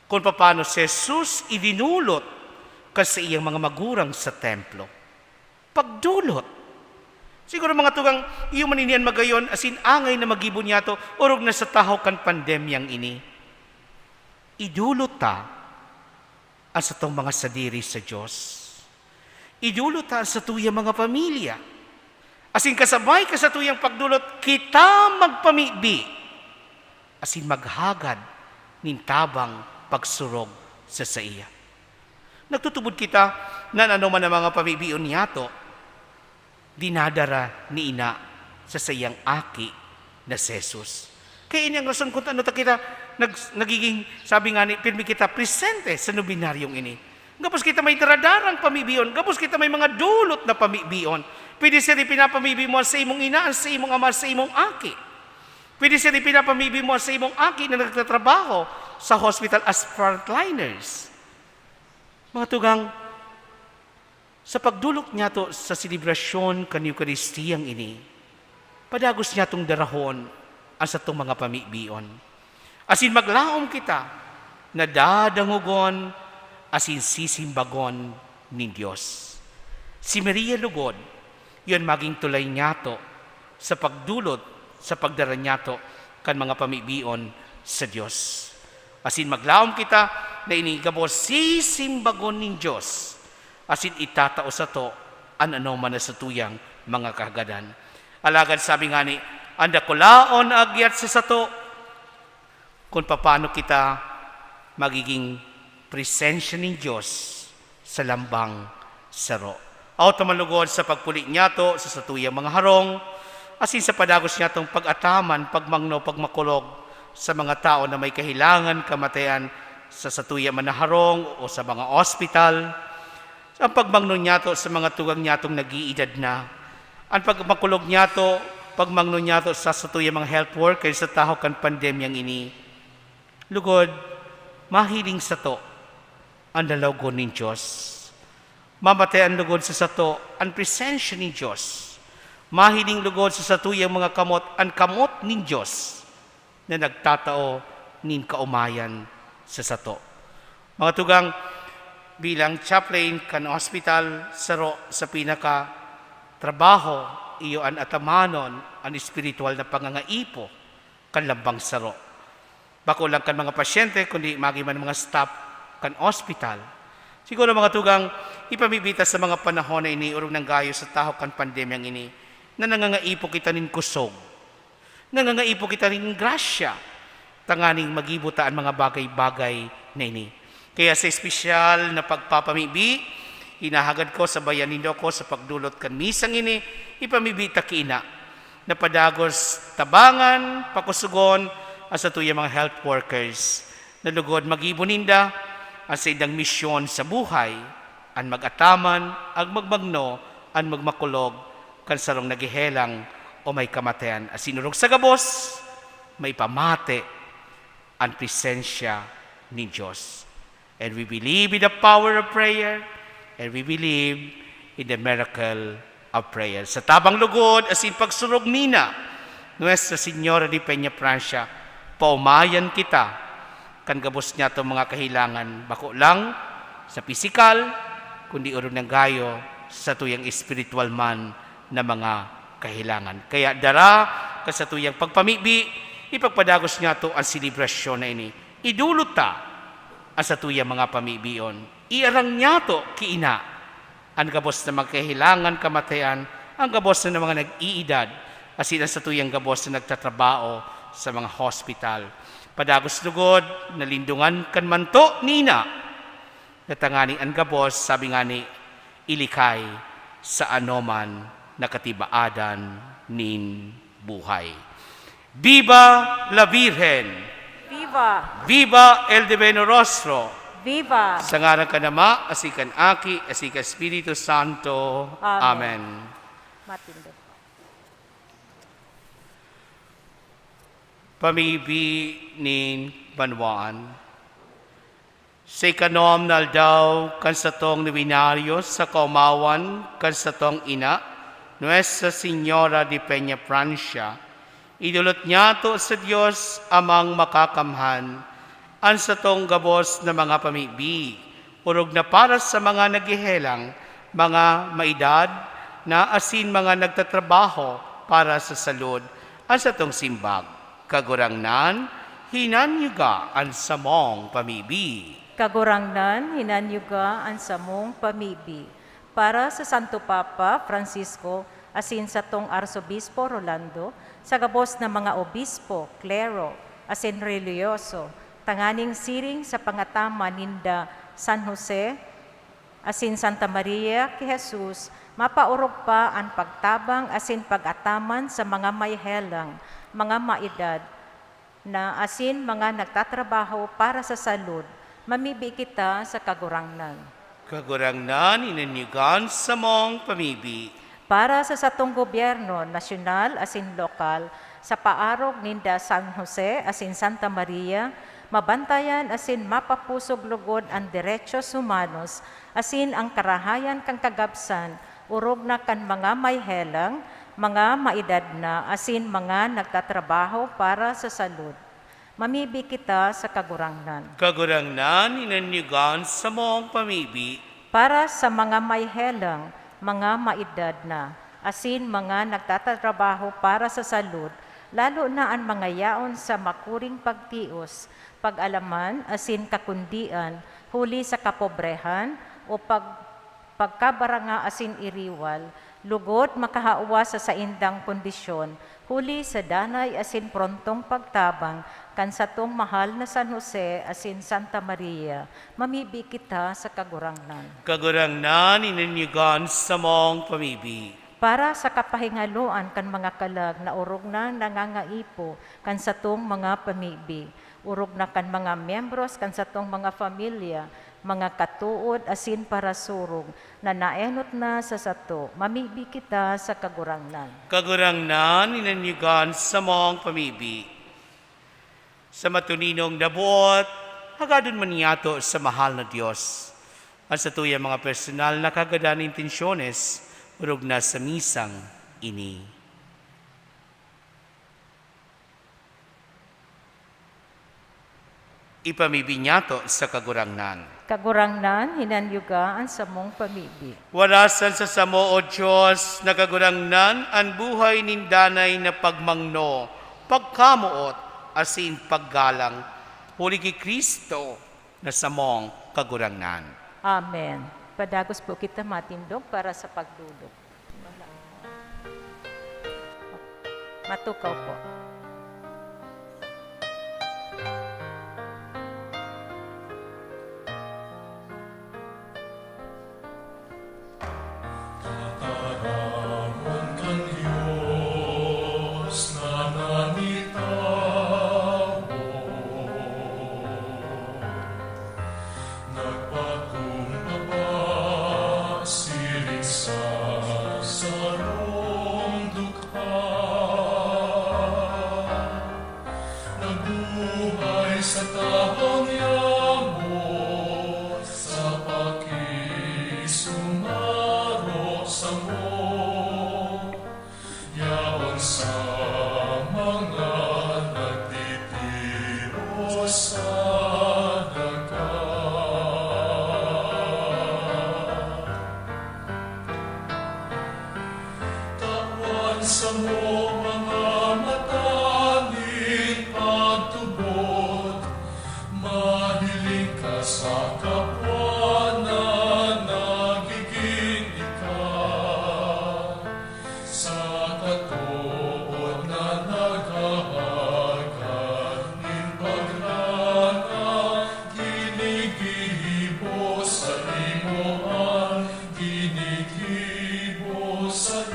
kun papaano si Jesus idinulot kan saiyang mga magurang sa templo. Pagdulot. Siguro, mga tugang, iyo man ini an magayon asin angay na magibo niyato orog na sa tahaw kan pandemyang ini. Idulot ta an satong mga sadiri sa Dios. Idulot ta an satuyang mga pamilya. Asin kasabay kan satuyang pagdulot, kita magpamibi asin maghagad nin tabang pagsurog sa saiya. Nagtutubod kita na an anoman na mga pamibion niyato, dinadara ni ina sa saiyang aki na si Jesus. Kaya ini an rason kun tano ta kita nag-, nagiging, sabi ngani, pirmi kita presente sa nobenaryong ini. Gabos kita may daradarang pamibion, gabos kita may mga dulot na pamibion. Pwede siring pinapamibi mo an saimong ina, an saimong ama, an saimong aki. Pwede siring pinapamibi mo an saimong aki na nagtatrabaho sa hospital as frontliners. Mga tugang, sa pagdulot niyato sa selebrasyon kan Eukaristiyang ini, padagos niyatong darahon an satong mga pamibion. Asin maglaom kita na dadangogon asin sisimbagon nin Dios. Si Maria lugod, iyo an magin tulay niyato sa pagdulot, sa pagdara niyato kan mga pamibion sa Dios. Asin maglaom kita na ini gabos sisimbagon nin Dios, asin itatao sato an anoman na satuyang mga kahagadan. Alagad sabi ngani, an dakulaon na agyat sa sato, kun papaano kita magiging presensya nin Dios sa lambang saro. Aot ta man lugod sa pagpuli niyato sa satuyang mga harong, asin sa padagos niyatong pag-ataman, pagmangno, pagmakulog sa mga tawo na may kahelangan, kamatayan sa satuya man na harong o sa mga ospital, an pagmangno niyato sa mga tugang niyatong nag-iidad na, an pagmakulog niyato, pagmangno niyato sa satuyang mga health workers sa tahaw kan pandemyang ini. Lugod, mahiling sato an lalawgon nin Dios. Mamatayan lugod sa sato an presensya nin Dios. Mahiling lugod sa satuyang mga kamot an kamot nin Dios na nagtatao nin kaomayan sa sato. Mga tugang, bilang chaplain kan ospital, saro sa pinaka trabaho iyo an atamanon an espiritual na pangangaipo kan lambang saro. Bako lang kan mga pasyente, kundi magin man mga staff kan ospital. Siguro, mga tugang, ipamibi ta sa mga panahon na ini, orog nang gayo sa tahaw kan pandemyang ini, na nangangaipo kita nin kusog, nangangaipo kita nin grasya, tanganing magibo ta an mga bagay-bagay na ini. Kaya sa espesyal na pagpapamibi, hinahagad ko, sabayan nindo ako sa pagdulot kan misang ini, ipamibi ta ki ina na padagos tabangan, pakusogon an satuyang mga health workers, na lugod magibo ninda an saindang misyon sa buhay, an mag-ataman, an magmagno, an magmakulog, kan sarong naghehelang o may kamatayan, asin orog sa gabos, maipamate an presensya nin Dios. And we believe in the power of prayer, and we believe in the miracle of prayer. Sa tabang lugod asin pagsurog nina, Nuestra Señora de Peña Francia, paomayan kita kan gabos niyatong mga kahelangan, bako lang sa pisikal, kundi orog na gayo sa tuyang espiritual man na mga kahelangan. Kaya dara ka sa tuyang pagpamibi, ipagpadagos niyato an selebrasyon na ini. Idulot ta an satuyang mga pamibion. Iarang niyato ki Ina an gabos na mga kahelangan kamatayan, an gabos na mga nag-iidad, asin an satuyang gabos na nagtatrabaho sa mga hospital. Padagos lugod, nalindungan kan manto nina, na tangani an gabos, sabi ngani, ilikay sa anoman na katibaadan nin buhay. Viva la Virgen! Viva! Viva el Divino Rostro! Viva! Sa ngaran kan Ama, asin kan Aki, asin kan Espiritu Santo. Amen. Amen. Matindog. Pamibi nin banwaan. Sa ikanom na aldaw kan satong nobenaryo sa kaomawan kan satong ina, Nuestra Señora de Peña Francia, idolot niyato sa Dios Amang Makakamhan an satong gabos na mga pamibi, orog na para sa mga naghehelang, mga maedad na asin mga nagtatrabaho para sa salud, an satong simbag. Kagurangnan, hinanyuga an samong pamibi. Kagurangnan, hinanyuga an samong pamibi. Para sa Santo Papa Francisco asin satong Arsobispo Rolando, sa gabos na mga obispo, klero, asin relihiyoso, tanganing siring sa pangataman ninda San Jose, asin Santa Maria ki Jesus, mapaorog pa an pagtabang asin pag-ataman sa mga may helang, mga maedad na asin mga nagtatrabaho para sa salud. Mamibi kita sa Kagurangnan. Kagurangnan, hinanyuga an samong pamibi. Para sa satong gobyerno, nasyonal asin lokal, sa paarog ninda San Jose asin Santa Maria, mabantayan asin mapapusog lugod an derechos humanos asin ang karahayan kan kagabsan, orog na kan mga may helang, mga maedad na, asin mga nagtatrabaho para sa salud. Mamibi kita sa Kagurangnan. Kagurangnan, hinanyuga an samong pamibi. Para sa mga may helang, mga maedad na, asin mga nagtatrabaho para sa salud, lalo na an mga yaon sa makuring pagtios, pag-alaman, asin kakundian, huli sa kapobrehan o pag-, pagkabaranga asin iriwal, lugod makahawa sa saindang kondisyon, huli sa danay asin prontong pagtabang kan satong mahal na San Jose asin Santa Maria, mamibi kita sa Kagurangnan. Kagurangnan, hinanyuga an samong pamibi. Para sa kapahingaloan kan mga kalag na orog na nangangaipo kan satong mga pamibi, orog na kan mga miyembros kan satong mga pamilya, mga katood asin parasurog na naenot na sa sato, mamibi kita sa Kagurangnan. Kagurangnan, hinanyuga an samong pamibi. Sa matuninong nabuot, hagadon man niyato sa mahal na Dios an satuyang mga personal na kagadan intensyones, orog na sa misang ini. Ipamibi niyato sa Kagurangnan. Kagurangnan, hinanyuga an samong pamibi. Warasan sa samo, O Dios na Kagurangnan, an buhay nin danay na pagmangno, pagkamoot, asin paggalang, huli ki Cristo na samong Kagurangnan. Amen. Padagos po kita matindog para sa pagdulog. Matukaw po. Tataramon kan Dios na nanitawo, nagpakumbaba siring sa saro. Sa tahaw niyamo, sa pakisumaro samo, yaon sa mga nagtitios sa daga. Tawan samo mga mata nin pagtubod, mahiling ka sa kapwa na nagigin ika. Sa katood na naghahagad nin pagranga, ginigibo saimo an ginigibo saiya.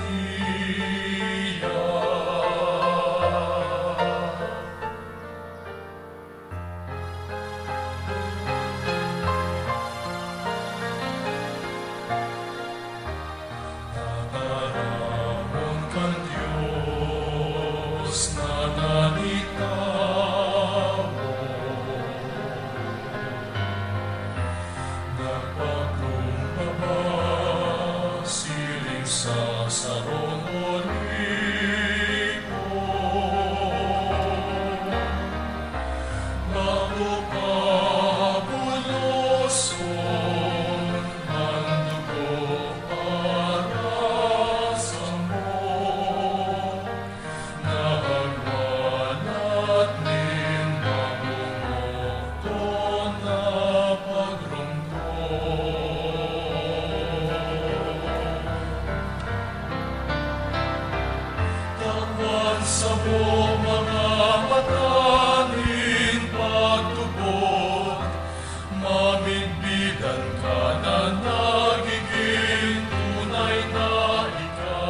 Tataramon kan Dios na nanitawo, nagpakumbaba siring sa sarong olibo. Bako pa buloson an dugo para samo, nagwalat nin mabungokton na pagromdom. Tawan samo mga mata nin pagtubod, mamidbidan ka na nagigin tunay na ika,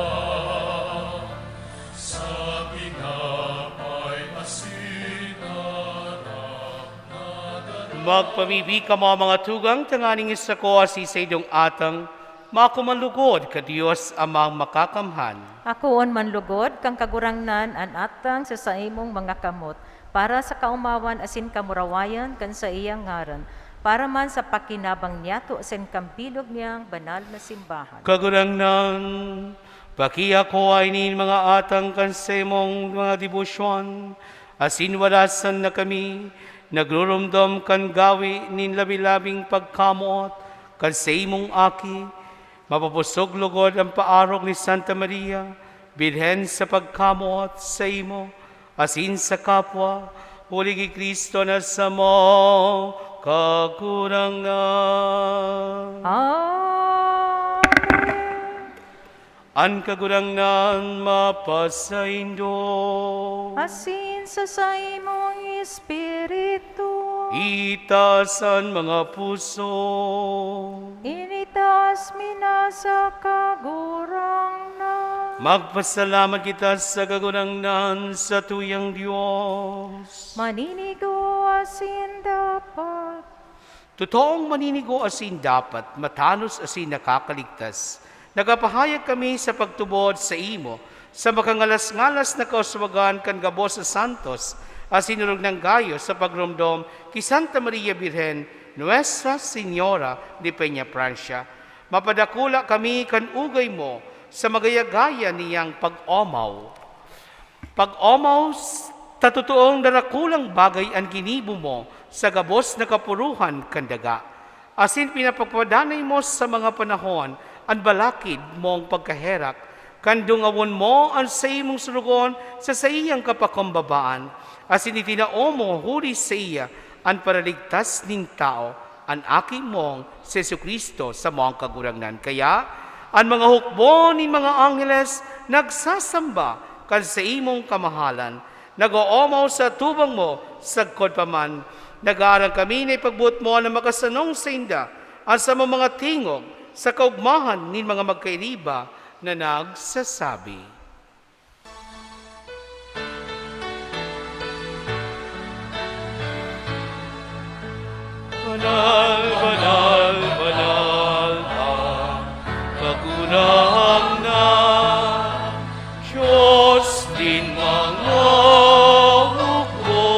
sa tinapay asin arap na dara. Magpamibi kamo, mga tugang, tanganing isako an saindong atang, mako man lugod kan Dios Amang Makakamhan. Akoon man lugod kan Kagurangnan an atang sa saimong mga kamot, para sa kaomawan asin kamurawayan kan saiyang ngaran, para man sa pakinabang niyato asin kan bilog niyang banal na simbahan. Kagurangnan, pakiakoa ini mga atang kan saimong mga debosyon, asin walasan na kami nagruromdom kan gawi nin labi-labing pagkamoot kan saimong Aki, mapapusog lugod an paarog ni Santa Maria, Birhen sa pagkamoot saimo, asin sa kapwa, huli ki Cristo na samo Kagurangnan. Amen. An Kagurangnan mapasaindo. Asin sa saimong espiritu. Itaas an mga puso. Initaas mi na sa Kagurangnan. Magpasalamat kita sa Kagurangnan, sa tuyang Dios. Maninigo asin dapat. Totoong maninigo asin dapat, matanos asin nakakaligtas. Nagapahayag kami sa pagtubod saimo, sa makangalas-ngalas na kauswagan kan gabos na santos asin orog nang gayo sa pagromdom ki Santa Maria Birhen, Nuestra Señora de Peñafrancia. Mapadakula kami kan ugay mo sa magaya-gaya niyang pag-omaw. Pag-omaw, s-, ta totoong darakulang bagay an ginibo mo sa gabos na kapuruhan kan daga, asin pinapagpadanay mo sa mga panahon an balakid mong pagkaherak, kan dungawon mo an saimong sorogoon sa saiyang kapakumbabaan, asin itinao mo huli saiya an paraligtas nin tawo, an Aki mong si Jesu-Cristo, samong Kagurangnan. Kaya, an mga hukbo nin mga angheles nagsasamba kan saimong kamahalan, nag-oomaw sa atubang mo sagkod pa man. Nag-aaram kami na ipagboot mo na makasanong sainda an samong mga tingog sa kaogmahan nin mga magkairiba na nagsasabi, "Banal, banal, banal ang Kagurangnan, Diyos nin mga hukbo."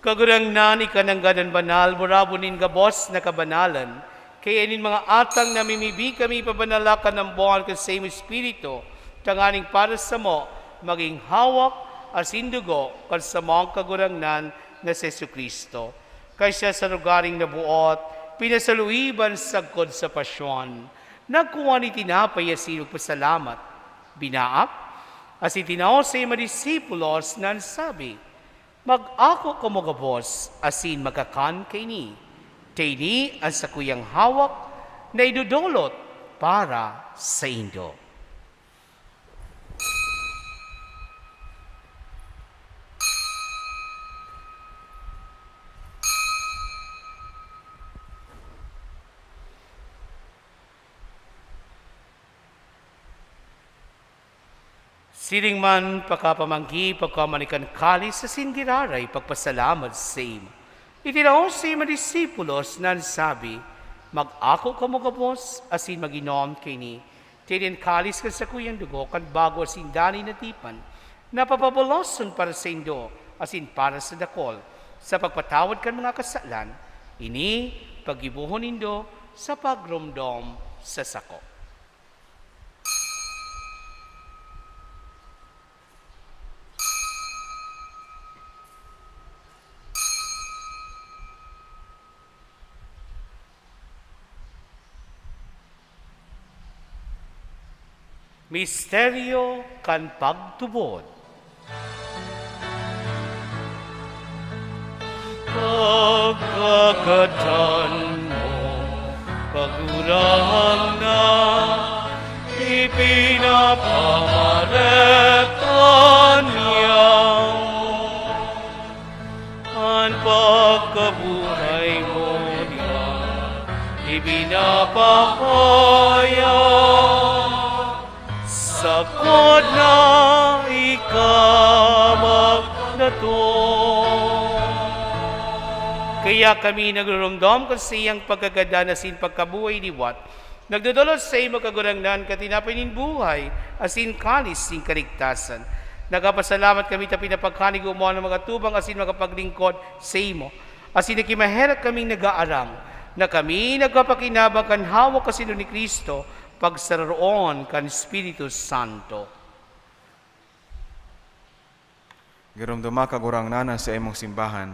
Kagurangnan, ika nanggad an banal, burabon nin gabos na kabanalan. Kaya nin mga atang namimibi kami pabanala kan nambuhan kan saimo Espiritu, tanganing para samo magin hawak asin dugo kan samong Kagurangnan na si Jesu-Cristo. Kaya siya sa lugaring nabuot, pinasaluiban sagkod sa pasyon, nagkua nin tinapay asin nagpasalamat, binaak, asin tinao sa mga disipulos na nagsabi, "Mag-ako kamo gabos asin magkakan kaini. Ta ini an sakuyang hawak na idodolot para saindo." Siring man, pakapamanggi, pagkamanikan kalis asin giraray pagpasalamat saimo. Itinao sa mga disipulos na nagsabi, "Mag-ako kamo gabos asin mag-inom kaini. Ta ini an kalis kan sakuyang dugo kan bago asin danay na tipan, na papaboloson para saindo asin para sa dakol, sa pagpatawad kan mga kasalan. Ini paggibohon nindo sa pagromdom sa sako." Misteryo kan pagtubod. Pagkagadan mo, Kagurangnan, ipinapamaretan niya. An pagkabuhay mo diyan, ibinapahayag, sagkod na ika magdatong. Kaya kami nagruromdom kan saiyang pagkagadan asin pagkabuhay liwat, nagdodolot saimo, Kagurangnan, kan tinapay nin buhay asin kalis nin kaligtasan. Nagpapasalamat kami ta pinapagkakan igwa mo an mga atubang asin makapaglingkod saimo. Asin nakimaherak kaming nag-aarang na kami nagpapakinabang kan hawak asin dugo ni Cristo, pagsararoon kan Espiritu Santo. Giromdoma, Kagurangnan, an saimong simbahan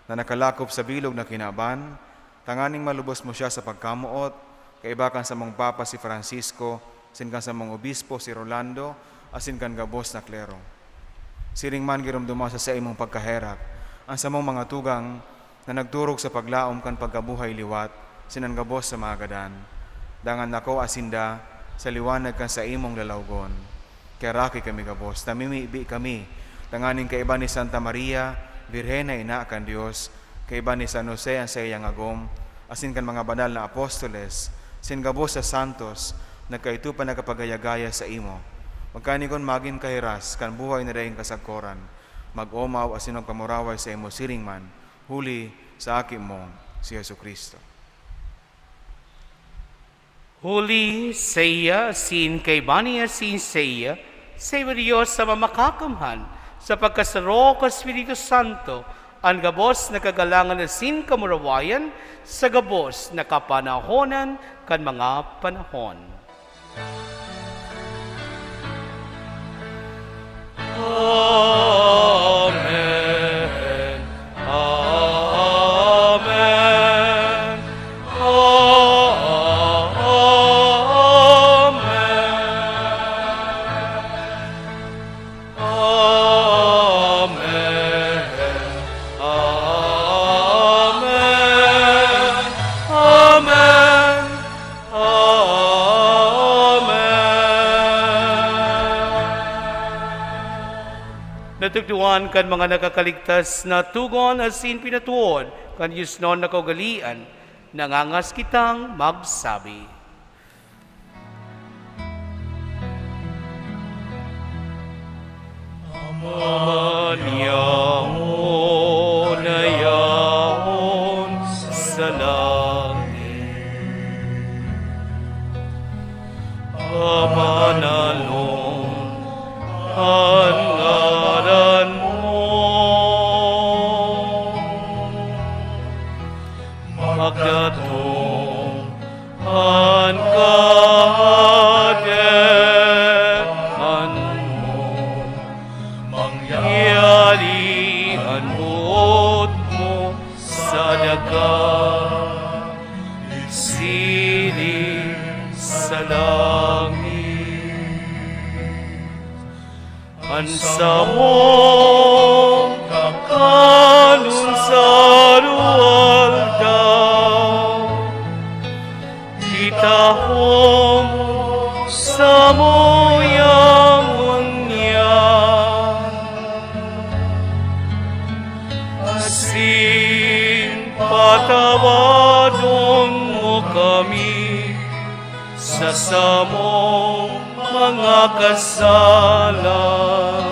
na nakalakop sa bilog na kinaban, tanganing malubos mo siya sa pagkamoot, kaiba kan samong Papa si Francisco, asin kan samong Obispo si Rolando, asin kan gabos na klero. Siring man giromdoma sa saimong pagkaherak an samong mga tugang na nagturog sa paglaom kan pagkabuhay liwat asin an gabos sa mga gadan. Dangan lakoa sinda sa liwanag kan saimong lalawgon. Kaya raki kami gabos, namimibi kami, tanganing kaiba ni Santa Maria, Birhen na ina kan Dios, kaiba ni San Jose an saiyang agom, asin kan mga banal na apostoles, asin gabos sa santos, nagkaito pa nagkapagaya-gaya saimo. Magkaini kun magin kahiras kan buhay na daing kasagkoran, mag-omaw asin magpamuraway saimo siring man, huli sa Aki mo, si Jesu-Cristo. Huli saiya, asin kaiba niya, asin saiya, sa Dios Ama Makakamhan, sa pagkasaro kan Espiritu Santo, an gabos na kagalangan asin kamurawayan, sa gabos na kapanahonan kan mga panahon. Amen. Amen. Amen. Amen. Amen. Amen. Amen. Natugdoan kan mga nakakaligtas na tugon asin pinatuod kan diosnon na kaugalian, nangangas kitang magsabi. Ama niyamo na yaon sa langit, pabanalon an ngaran mo. An boot mo sa daga, siring sa langit. An samong kakanon sa aroaldaw, itao mo samuya ngunyan. Asin patawadon mo kami sa samong mga kasalan,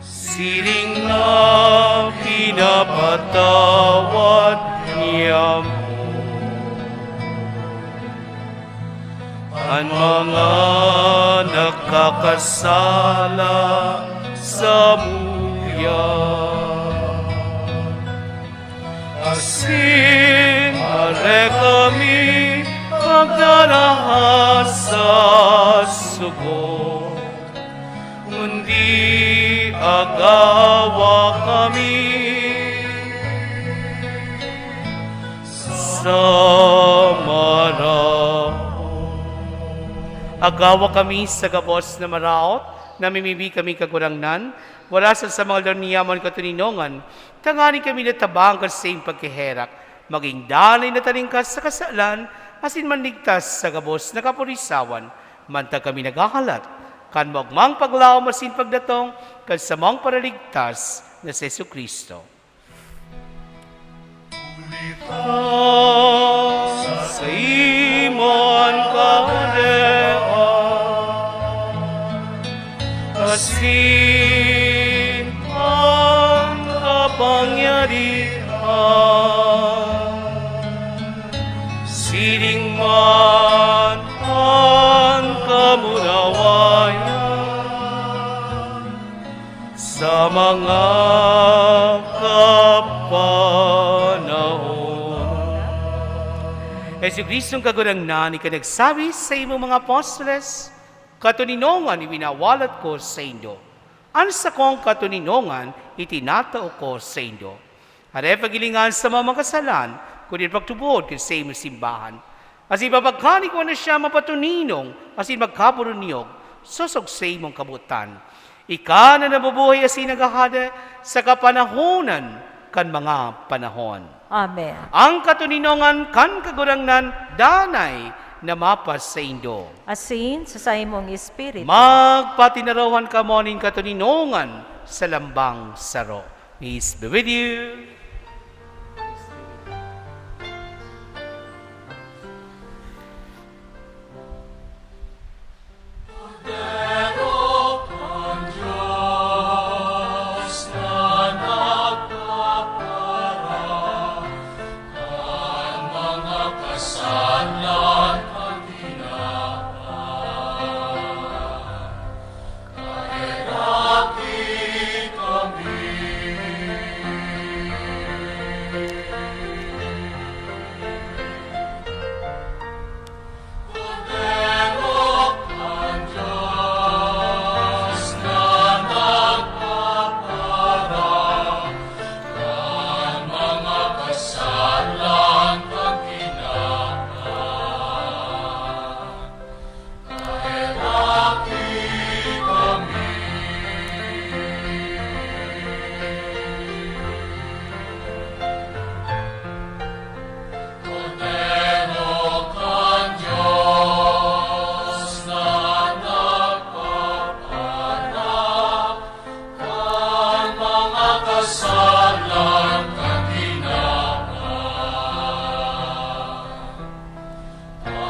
siring na pinapatawad niamo an mga nakakasala samuya. Asin are kami pagdaraha sa sugo, kundi agawa kami sa maraot. Agawa kami sa gabos na maraot, namimibi kami, Kagurangnan, wara sa, sa mga aldaw nin yaman katoninongan, tanganing kami natabang kan saiyang pagkaherak, magin danay na talingkas sa kasalan, asin manligtas sa gabos na kapurisawan, mantang kami naghahalat kan maogmang paglaom asin pagdatong kan samong Paraligtas na si Jesu-Cristo. Huli ta saimo an kahadean, asin an kapangyarihan, siring man an kamurawayan, sa mga kapanahonan. Jesu-Cristong Kagurangnan, ika nagsabi saimong mga apostoles, "Katoninongan iwinawalat ko saindo, an sakong katoninongan itinatao ko saindo." Are paghilingan sa mga makasalan, kundi pagtubod kan saimong simbahan. Asin papagkani ko na siya mapatoninong asin magkaburuniog, sosog saimong kabotan. Ika na nabubuhay asin naghahade sa kapanahonan kan mga panahon. Amen. Ang katoninongan kan Kagurangnan danay na mapasaindo. Asin sa saimong espiritu. Magpatinarohan kamo nin katoninongan sa lambang saro. Peace be with you.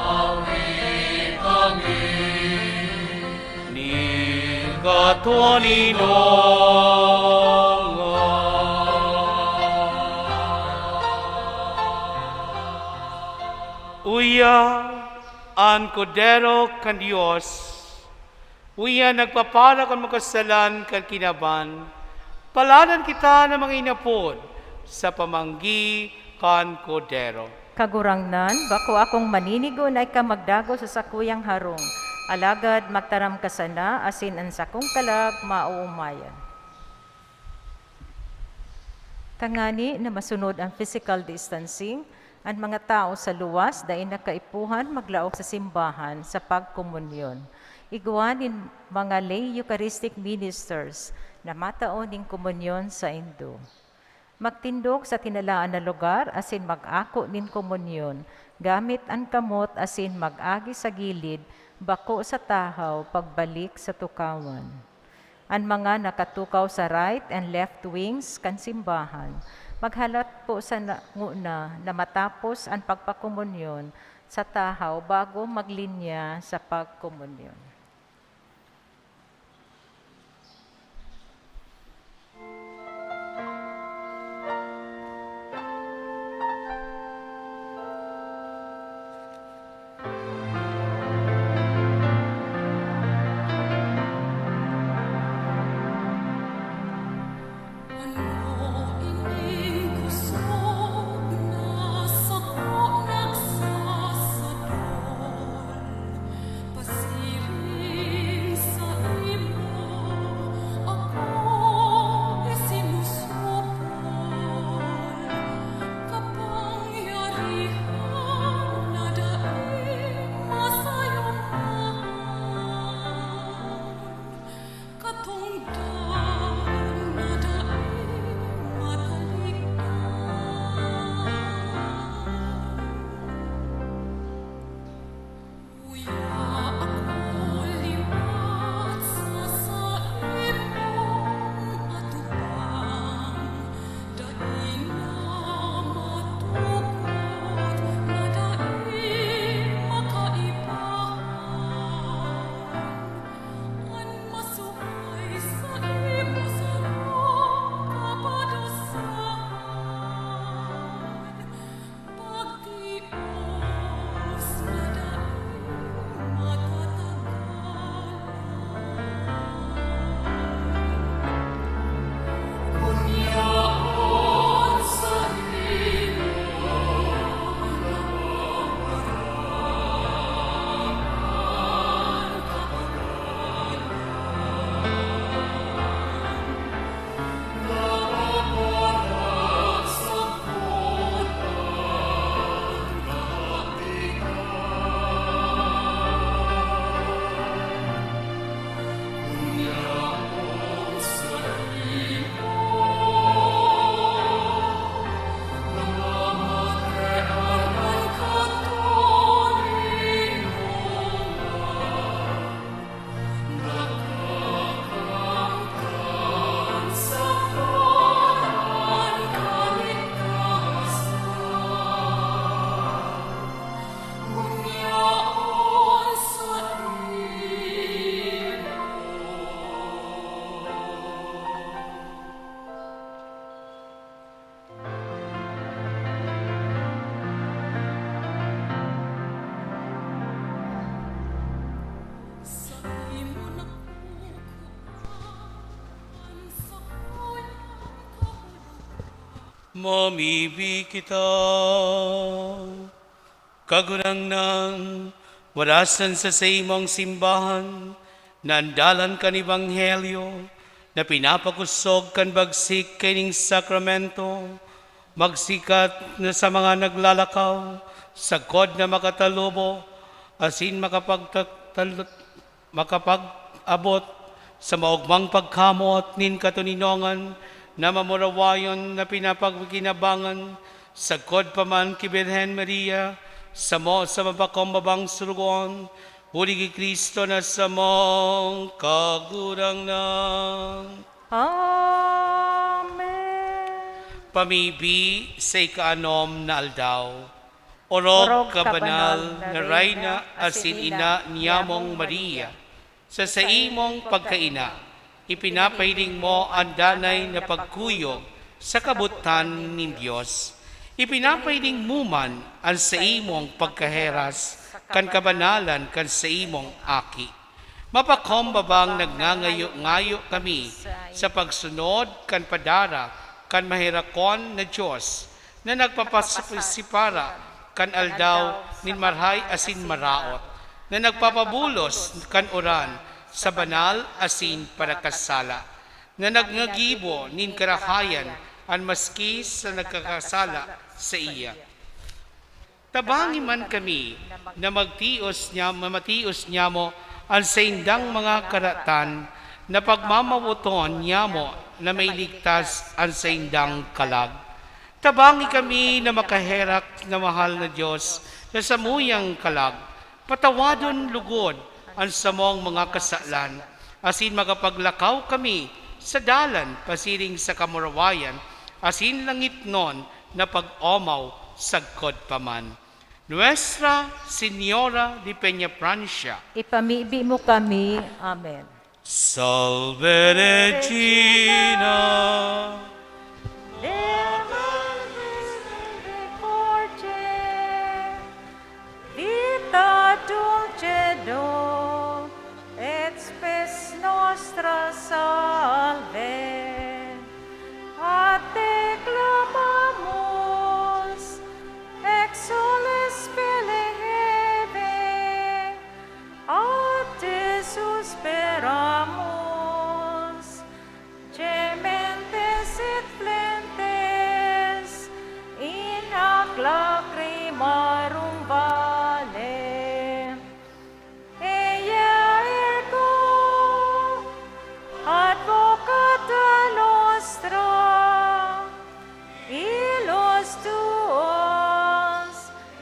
Tawi kami nin katoninongan. Uya an Kordero kan Dios. Uya nagpapara kan makasalan kan kinaban, paladan kita na mga inapod sa pamanggi kan Kordero. Kagurangnan, bako akong maninigo na ika magdagos sa sakuyang harong, alagad magtaram ka sana asin an sakong kalag maoomayan. Tangani na masunod ang physical distancing, an mga tawo sa luwas dai na kaipuhan maglaog sa simbahan sa pagkomunyon. Igwa nin mga lay Eucharistic ministers na matao nin komunyon saindo. Magtindog sa tinalaan na lugar asin mag-ako nin komunyon gamit an kamot asin mag-agi sa gilid, bako sa tahaw, pagbalik sa tukawan. An mga nakatukaw sa right and left wings kan simbahan, maghalat po sa na-, nguna na matapos an pagpakomunyon sa tahaw bago maglinya sa pagkomunyon. Mamibi kita. Kagurangnan, warasan sa saimong simbahan na andalan kan ebanghelyo na pinapakosog kan bagsik kaining sakramento, magsikat na sa mga naglalakaw, sagkod na makatalubo asin makapagtatal-, makapag-abot sa maogmang pagkamot nin katoninongan na mamurawayon na pinapakinabangan, sagkod pa man ki Birhen Maria, samo sa mapakumbabang sorogoon, huli ki Cristo na samong Kagurangnan. Amen. Pamibi sa ikaanom na aldaw. Orog ka, banal na Reyna asin Ina niyamong Maria, sa saimong pagkaina, ipinapahiling mo an danay na pagkuyog sa kabotan nin Dios. Ipinapahiling mo man an saimong pagkaheras kan kabanalan kan saimong Aki. Mapakumbabang nagngangayo-ngayo kami sa pagsunod kan padara kan maherakon na Dios, na nagpapasipara kan aldaw nin marahay asin maraot, na nagpapabulos kan uran sa banal asin parakasala, na nagnagibo nin karahayan an maski sa nagkakasala saiya. Tabangi man kami na magtios niya, mamatios niyamo an saindang mga karatan, na pagmamawoton niyamo na mailigtas an saindang kalag. Tabangi kami na makaherak na mahal na Dios na samuyang kalag, patawadon lugod an samong mga kasalan, asin makapaglakaw kami sa dalan pasiring sa kamurawayan asin langitnon na pag-omaw sagkod pa man. Nuestra Señora de Peñafrancia. Ipamibi mo kami. Amen. Salve Regina. Lerma misericordiae, vita dulcedo, et spes nostra salve. A te clamamus, exsules Pelehevi, a te suspiramus, gementes et flentes in hac lacrimarum vale. Ea ergo advocata nostra, illos tuos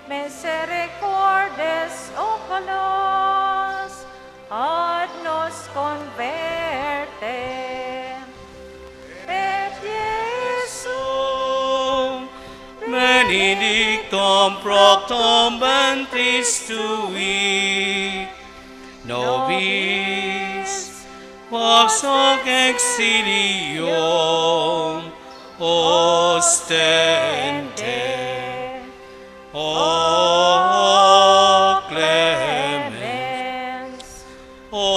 misericordes oculos ad nos converte. Et Iesum benedictum fructum ventris tui, nobis post hoc exilium ostende. O clemens, o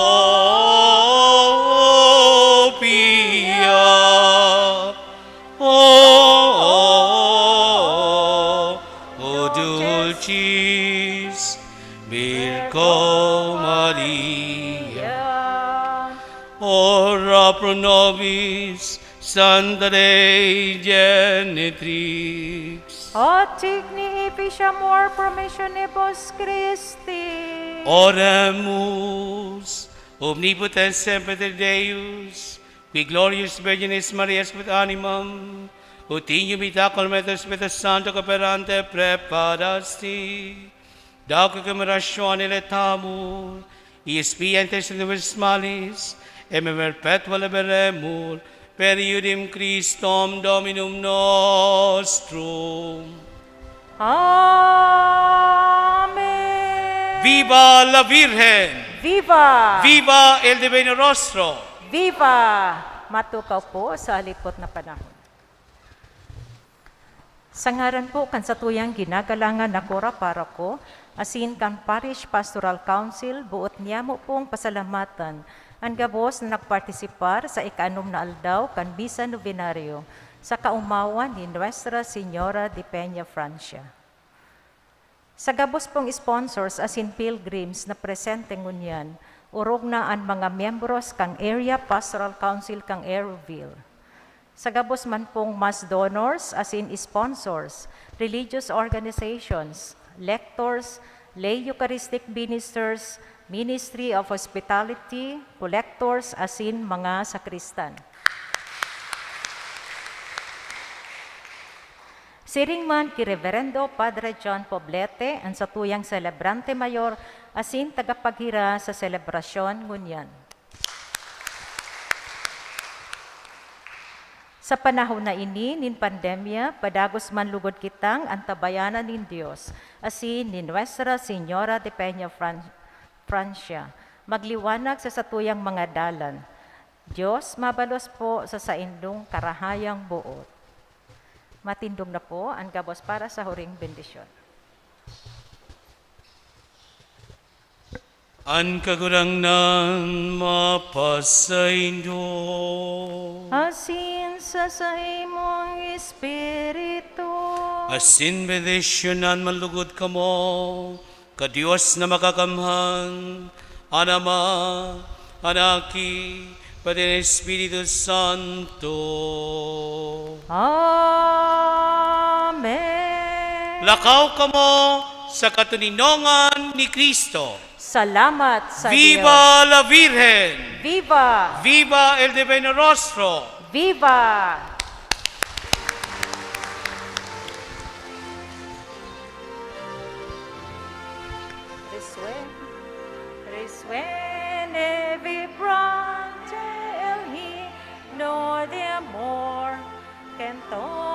pia, o, o dulcis Virgo Maria, ora pro nobis Santa Dei Genitrix. Otic ni Ipi siya more promissionibus Christi. Oremus. Omnipotens semper Deus, qui gloriis Virginis Mariae spet animam, ut inium vitae culminar spiritu sancto cooperante preparasti, dao que commemorationem laetamur, iis pia intercedimur malis, et perpetua laberemur per iudem Christum Dominum nostrum. Amen. Viva la Virgen! Viva! Viva el Divino Rostro! Viva! Matukaw po sa halipot na panahon. Sa ngaran po kan satuyang ginagalangan na kura paroko, asin kan Parish Pastoral Council, boot niyamo pong pasalamatan an gabos na nagpartisipar sa ikaanom na aldaw kan Misa Novenario sa kaomawan ni Nuestra Señora de Peña Francia. Sa gabos pong sponsors asin pilgrims na presente ngunyan, orog na an mga miyembros kan Area Pastoral Council kan Airville. Sa gabos man pong mass donors asin sponsors, religious organizations, lectors, lay Eucharistic ministers, Ministry of Hospitality, collectors, asin mga sakristan. Siring man ki Reverendo Padre John Poblete, an satuyang selebrante mayor asin tagapaghira sa selebrasyon ngunyan. Sa panahon na ini nin pandemya, padagos man lugod kitang antabayanan nin Dios asin ni Nuestra Señora de Peña Fran-, Francia, magliwanag sa satuyang mga dalan. Dios mabalos po sa saindong karahayang boot. Matindog na po an gabos para sa huring bendisyon. An Kagurangnan mapasaindo. Asin sa saimong espiritu. Asin bendisyonan man lugod kamo kan Dios na Makakamhan, an Ama, an Aki, Pati ng Espiritu Santo. Amen. Lakaw kamo sa katoninongan ni Cristo. Salamat sa Viva la Virgen! Viva! Viva el Divino Rostro! Viva! Resuen, resuen vibrante el himno de amor, canto